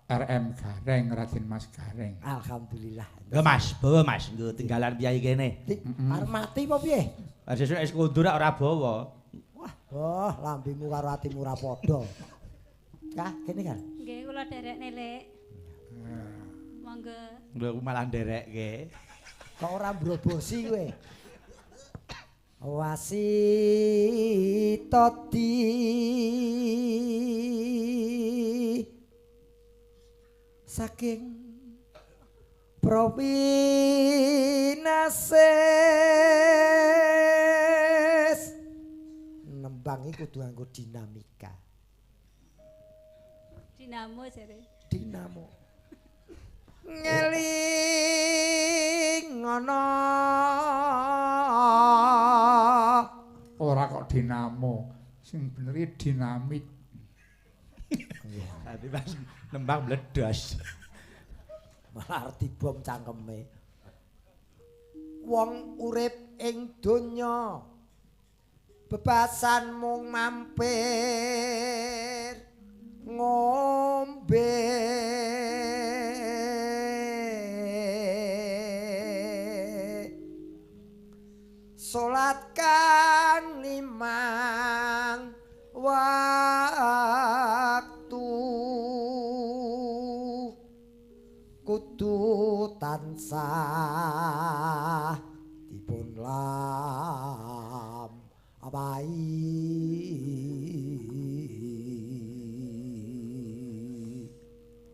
RM Gareng, Raden Mas Gareng. Alhamdulillah. Nggo Mas, bawa Mas, nggo tinggalan piyai kene. Arep mati apa piye? Lah sesuk wis kondur ora bawa. Wah, oh, lambemu karo atimu ora padha. Kah, kene kan? Nggih, kula derekne, Lek. Monggo. Lho aku malah nderekke. Kok ora mbrobosi kowe? Wasita di saking Prowinases nembang iki kudu nganggo dinamika. Dinamo jare. Dinamo. Ngeling ana ora kok dinamo, sing bener iki dinamit. Dadi pas nembang mledos. Malah arti bom cangkeme. Wong urip ing donya bebasan mung mampir ngombe. Salat kang limang waktu kudu tansah dipun lampahi. Apai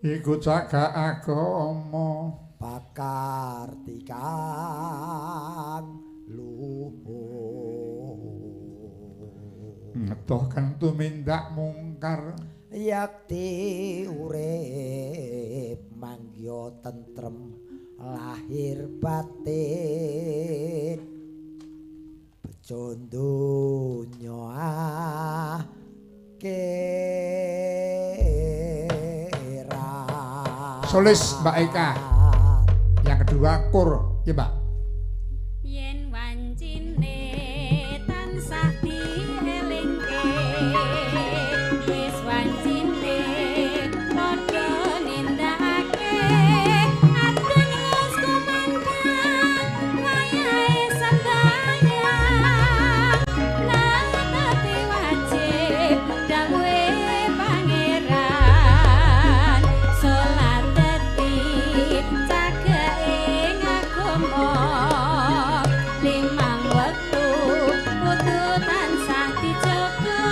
iku cagak agama pakartikan luhur ngetohkan tumindak mungkar yakti urip mangya tentrem lahir batin bejo donya akhirat. Solis Mbak Eka. Yang kedua kur, ya Mbak. Yen wancine tansah dielingke wis wancine padha nindakake adan wis kumandhang wayahe sembahyang natapi wajib dawuhe pangeran salat dadi cagake agama limang wektu kudu tansah dijaga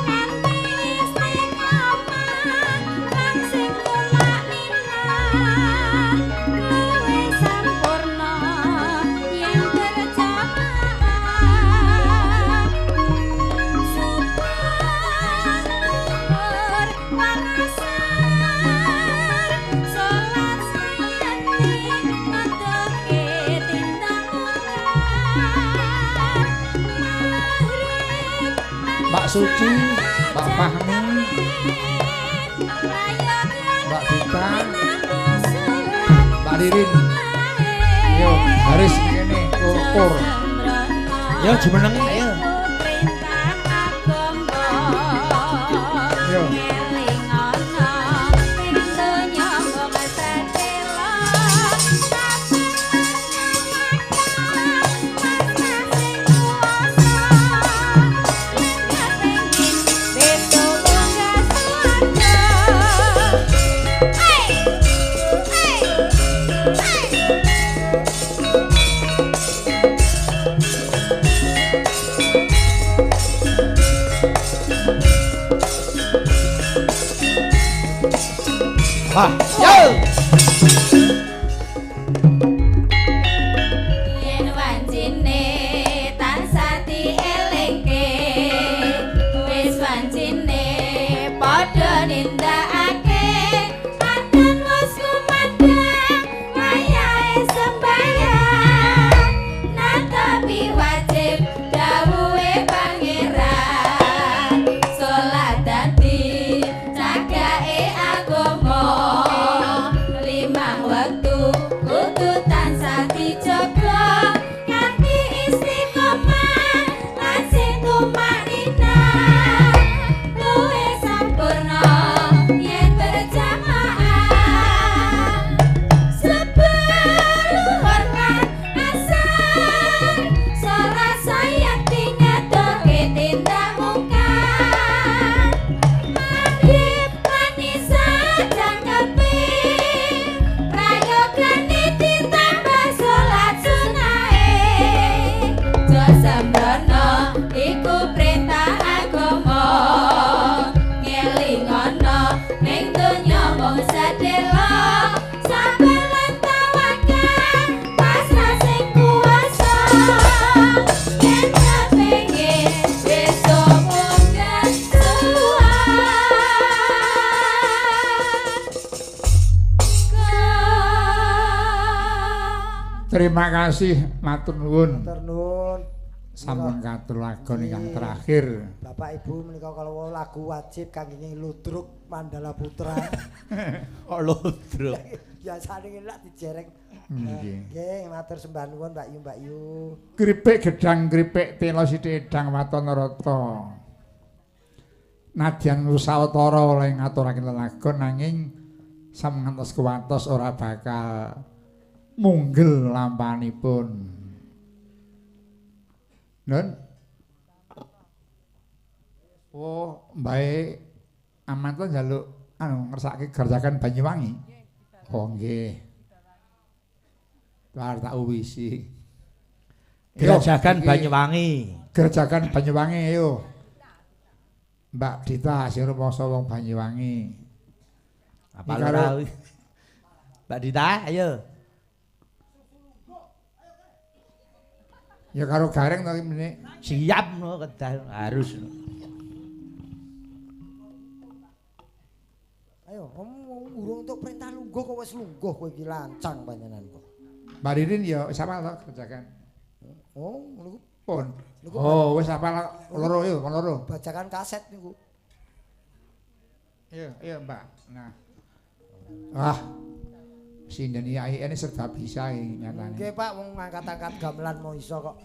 kanthi istiqomah lan sing tumakninah luwih sampurna yen berjamaah subhan luhur warasar salat sayekti ngedoke tindak mungkar maghrib Mbak Suci, Mbak Fahmi, Mbak Dita, Mbak Ririn. Yo, baris ngene kur. Yo jumeneng ayo. Yo. Wah, yo. Yen wancine tansah dielingke wis wancine padha nindakake adan wis kumandhang wayahe sembahyang natapi wajib dawuhe pangeran salat dadi cagake agama limang wektu kudu tansah dijaga kanthi istiqomah lan sing tumakninah luwih sampurna yen berjamaah sebelum lan asar salat sayekti ngedoke tindak mungkar maghrib lan isya jangkepe prayogane ditambah salat sunahe aja sembrono iku perintah agama ngelingono ning donya mung sedelo sabar lan tawakal pasrah sing kuwasa yen kepengin besok munggah suwarga. Terima kasih matur nuwun. Matur nuwun. Sampun katur lagon ingkang terakhir. Bapak Ibu menika kalau lagu wajib kangge ludruk Mandala Putra. Kok ludruk. Biasane lak dijereng. Nggih. Nggih, matur sembah nuwun Mbak Yu, Mbak Yu. Kripik gedang kripik tela sithik edang waton rata. Nadyan sawetara oleh ngaturaken lelagon nanging samngantos kuwatos ora bakal munggel lampanipun. Nun. Oh, mbae Amanto njaluk anu ngersake gerjakan Banyuwangi. Oh nggih. Bar tak uwisi. Grajagan Banyuwangi. Grajagan Banyuwangi ayo. Mbak Dita sing rumangsa wong Banyuwangi. Apa ora? Mbak Dita, ayo. Ya karo Gareng to iki. Siap no kedah harus. Ayo, urung entuk perintah lungguh kok wis lungguh kowe iki lancang panjenengan kok. Mbak Ririn ya wis apal to Grajagan. Oh, niku pun. Oh, wis apal loro yo, loro. Bajakan kaset niku. Iya, iya Mbak. Nah. Ah. Sinden IAIN serba bisa iki nyatane. Nggih, Pak, wong ngangkat-angkat gamelan mau iso kok.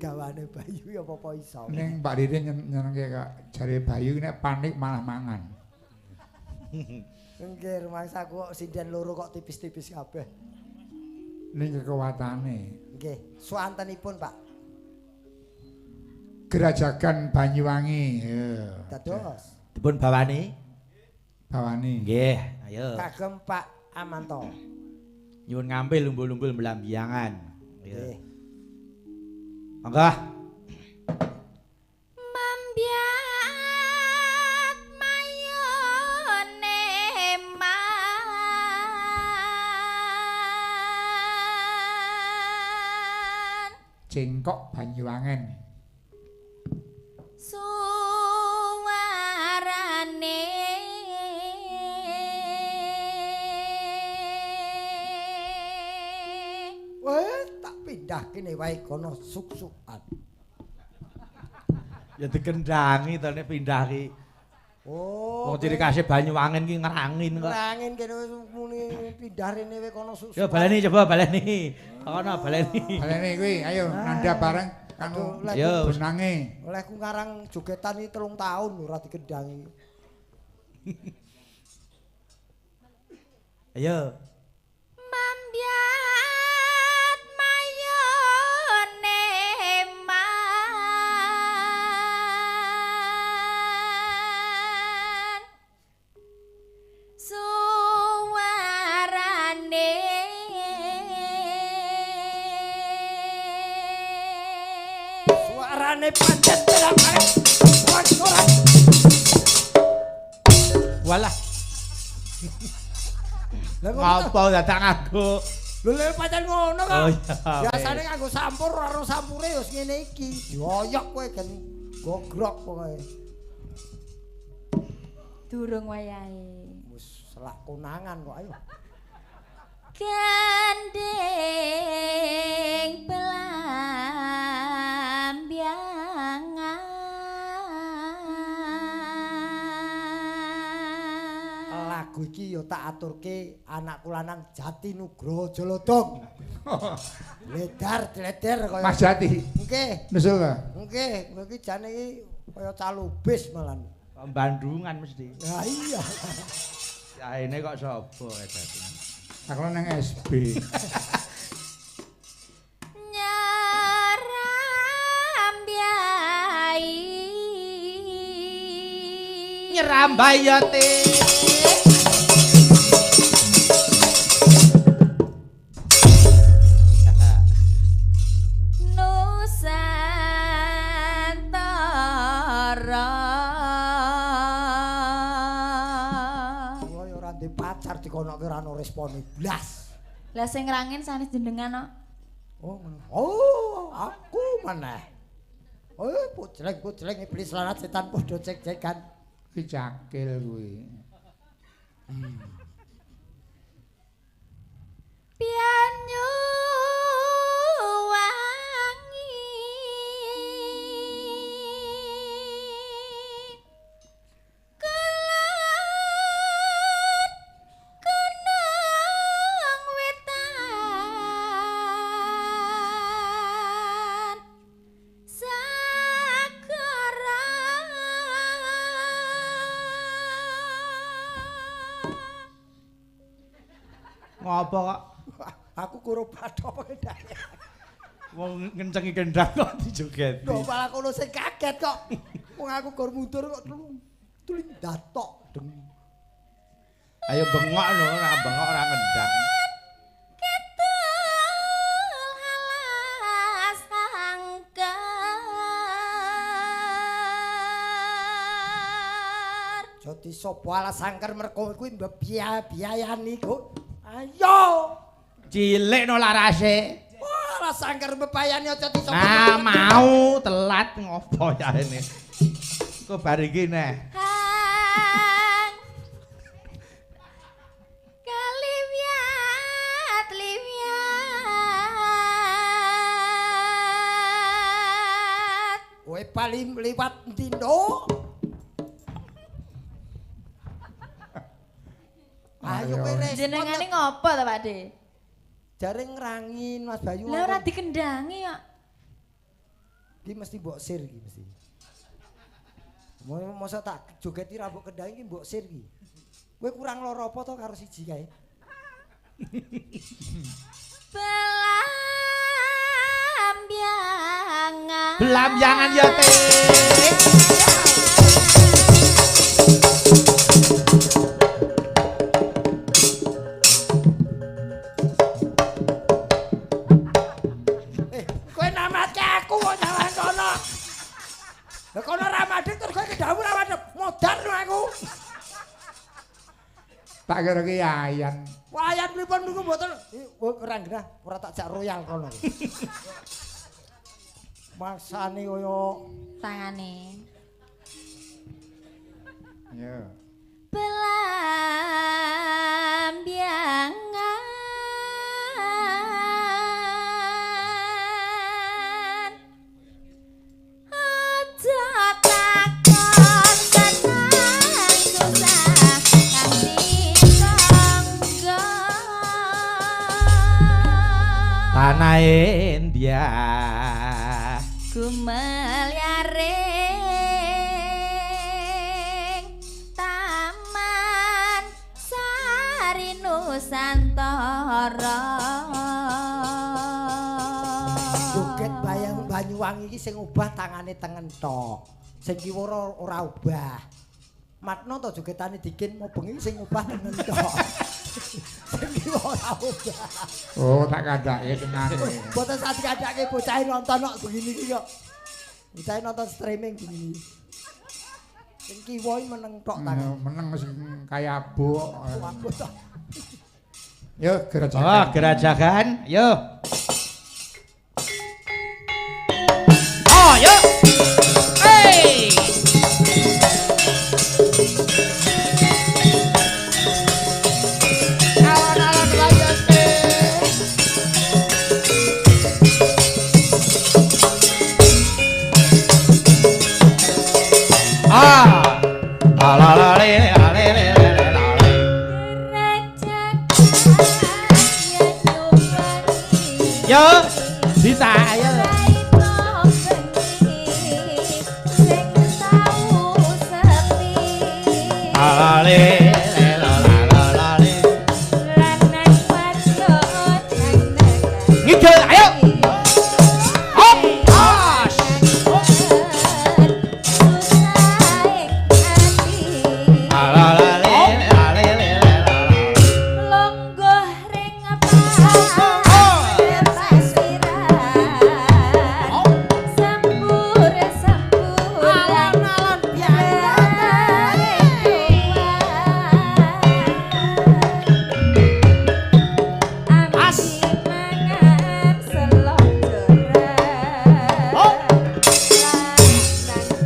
Gawane Bayu ya apa-apa iso. Ning Mbak Ririn nyenengke kok jare Bayu nek panik malah mangan. Nggih, rumangsaku kok sinden loro kok tipis-tipis kabeh. Ning kekuatane. Nggih, suwantenipun, Pak. Grajagan Banyuwangi. Iya. Dados. Dipun bawani. Bawani. Nggih, ayo. Kagem Pak Amanto. Nyuwun ngampil umbul-umbul mlambiyangan. Nggih. Monggo. Mambiat mayone man Cengkok Banyuwangen. Suwarane pindah kene wae kono suk-sukan. Ya dikendangi to nek pindah ki. Oh. Wong ciri khase Banyuwangen ki ngerangin kok. Ngerangin kene wis muni pindah rene wae kono suk-sukan. Ya baleni coba baleni. Kono baleni. Baleni kuwi ayo nandha bareng kanggo benange. Olehku ngarang jogetan iki 3 tahun ora dikendangi. Ayo. Mambiat pancet pelang arep ora. Walah. Lah kok dadak nganggo? Lho lha pancen ngono kok. Oh iya. Biasane nganggo sampur ora sampure ya wis ngene iki. Dioyok kowe gen gogrok pokoke. Durung wayahe. Wis selak konangan kok ayo. Gandeng pelambiangan. Lagu iki ya tak aturke anakku lanang Jati Nugroho Jolodong. Ledar leder kaya Mas Jati. Nggih. Nusul ta? Nggih, kowe iki jane iki kaya calubis malan. Bandungan mesti. Lah iya. Yaene kok sapa Jati? Aku nang SB. Nyerambiai. Nyerambayate. Nusantara. Kula ya ora ndek pacar dikonoke ora ono respone blas. Lah sing ngrangin sanes jenengan kok. Oh ngono. Oh, aku maneh. Oh, pucleng-pucleng iblis lanat setan padha cek-cekan. Iki cakil kuwi. Pianyu wangi. Kulon gunung wetan sagara. Ngopo kok? Aku kuro bathok kendang. Wong ngencengi kendang kok dijogeti. Lho malah kono sing kaget kok. Wong aku gor mundur kok tuling datok deng. Ayo bengok lho, ora bengok ora ngendang. Kidul Aja disopo alas angker merko kuwi mbebiaya-biayani kok. Ayo. Cilik no larase. Wah, alas angker mbebayani aja disopo. Nah, mau telat ngopo ya ini. Kok bar iki neh. Hang kaliwat liwat. Kowe paling liwat endi, Nduk? Ayo kowe respon. Jenengane ngopo to, Pak De? Jare ngrangin Mas Bayu. Lah ora dikendangi kok. Iki mesti mbok sir iki mesti. Mosok tak jogeti ra mbok kendangi iki mbok sir iki. Kowe kurang lara apa to karo siji kae? Belambangan. Belambangan ya, Teh. Kowe namatke aku kok nyawang kono. Lah kono ra madhep terus kowe kedhawu ra madhep. Modar no aku. Tak kira ki ayan. Wayan pripun niku mboten ora genah, ora tak jak royal kono. Maksane kaya tangane. Ya. Belambangan. Aja takon seneng susah kanthi tangga. Tanah India. Gumelyaring Taman Sari Nusantara. Joget bayang Banyuwangi iki sing obah tangane tengen tok. Sing kiwa ora obah. Matno to jogetane dikin mau bengi sing obah tengen tok. Sing kiwa ora obah. Oh, tak kandhake tenane. Mboten sak dikandhake bocahe nonton kok begini iki kok. Bocahe nonton streaming begini. Sing kiwa iki meneng tok tangan. Meneng sing kaya abu kok. Abu tok. Yo gerajakan. Oh, gerajakan. Yo. Oh, yo. Hey. Alon-alon layote. Ah. La la le la le le le la le. Yo, Dita ayo. La la le le la la la la le. Ngidul ayo. Hop. As. La la la le la le le la la. Longgoh ring pasiran sembur sembur Alon-alon biasa. As mangan selok joran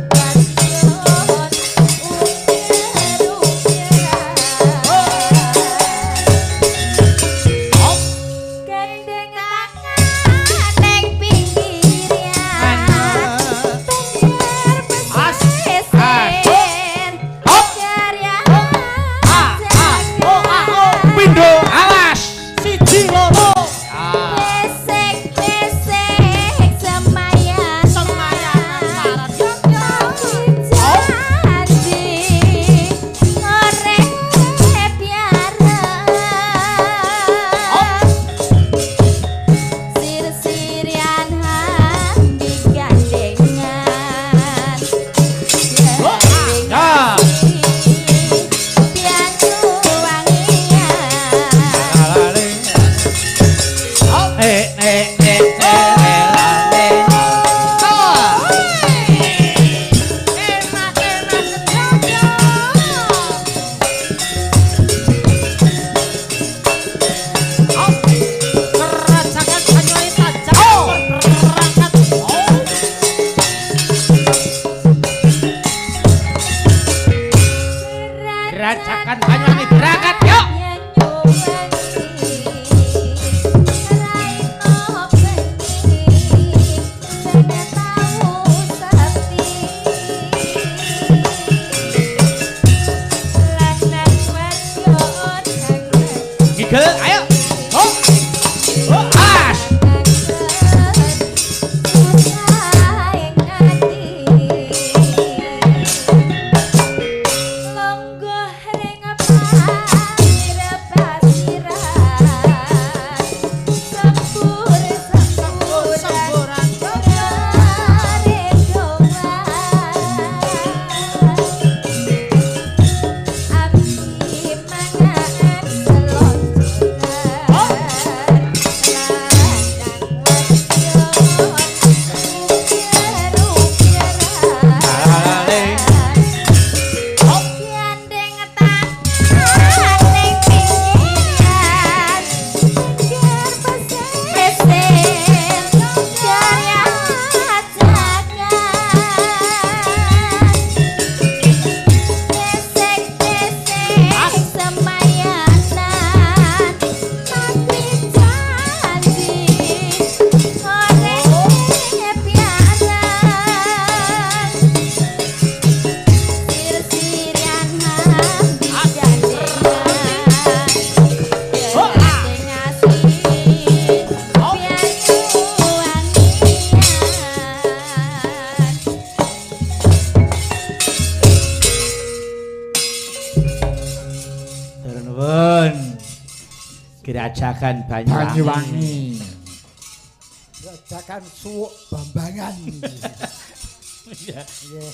lanang wadon ukir-ukiran Grajagan Banyuwangi. Banyuwangi. Grajagan Suwuk Bambangan. Iya. Nggih.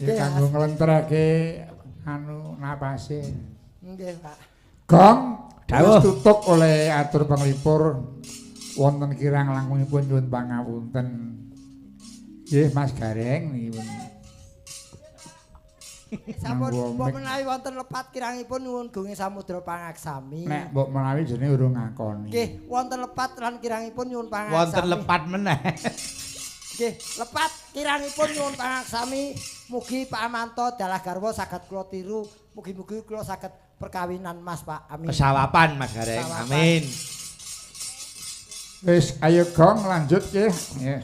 Ya kanggo nglentreke anu napase. Nggih, Pak. Gong Dawuh. wis tutup oleh atur panglipur wonten kirang langkungipun nyuwun pangapunten. Nggih Mas Gareng niki pun. Sampun Nganggo mbok mic. menawi wonten lepat kirangipun nyuwun gunge samudra pangaksami. Nek mbok menawi jenenge urung ngakoni. Nggih, wonten lepat lan kirangipun nyuwun pangaksami. Wonten lepat meneh. Nggih, lepat kirangipun nyuwun pangaksami. Mugi Pak Amanto dalah garwa saged kula tiru. Mugi-mugi kula saged perkawinan Mas, Pak. Amin. Kesawapan Mas Gareng. Kesawapan. Amin. Wis ayo gong lanjut nggih. Nggih.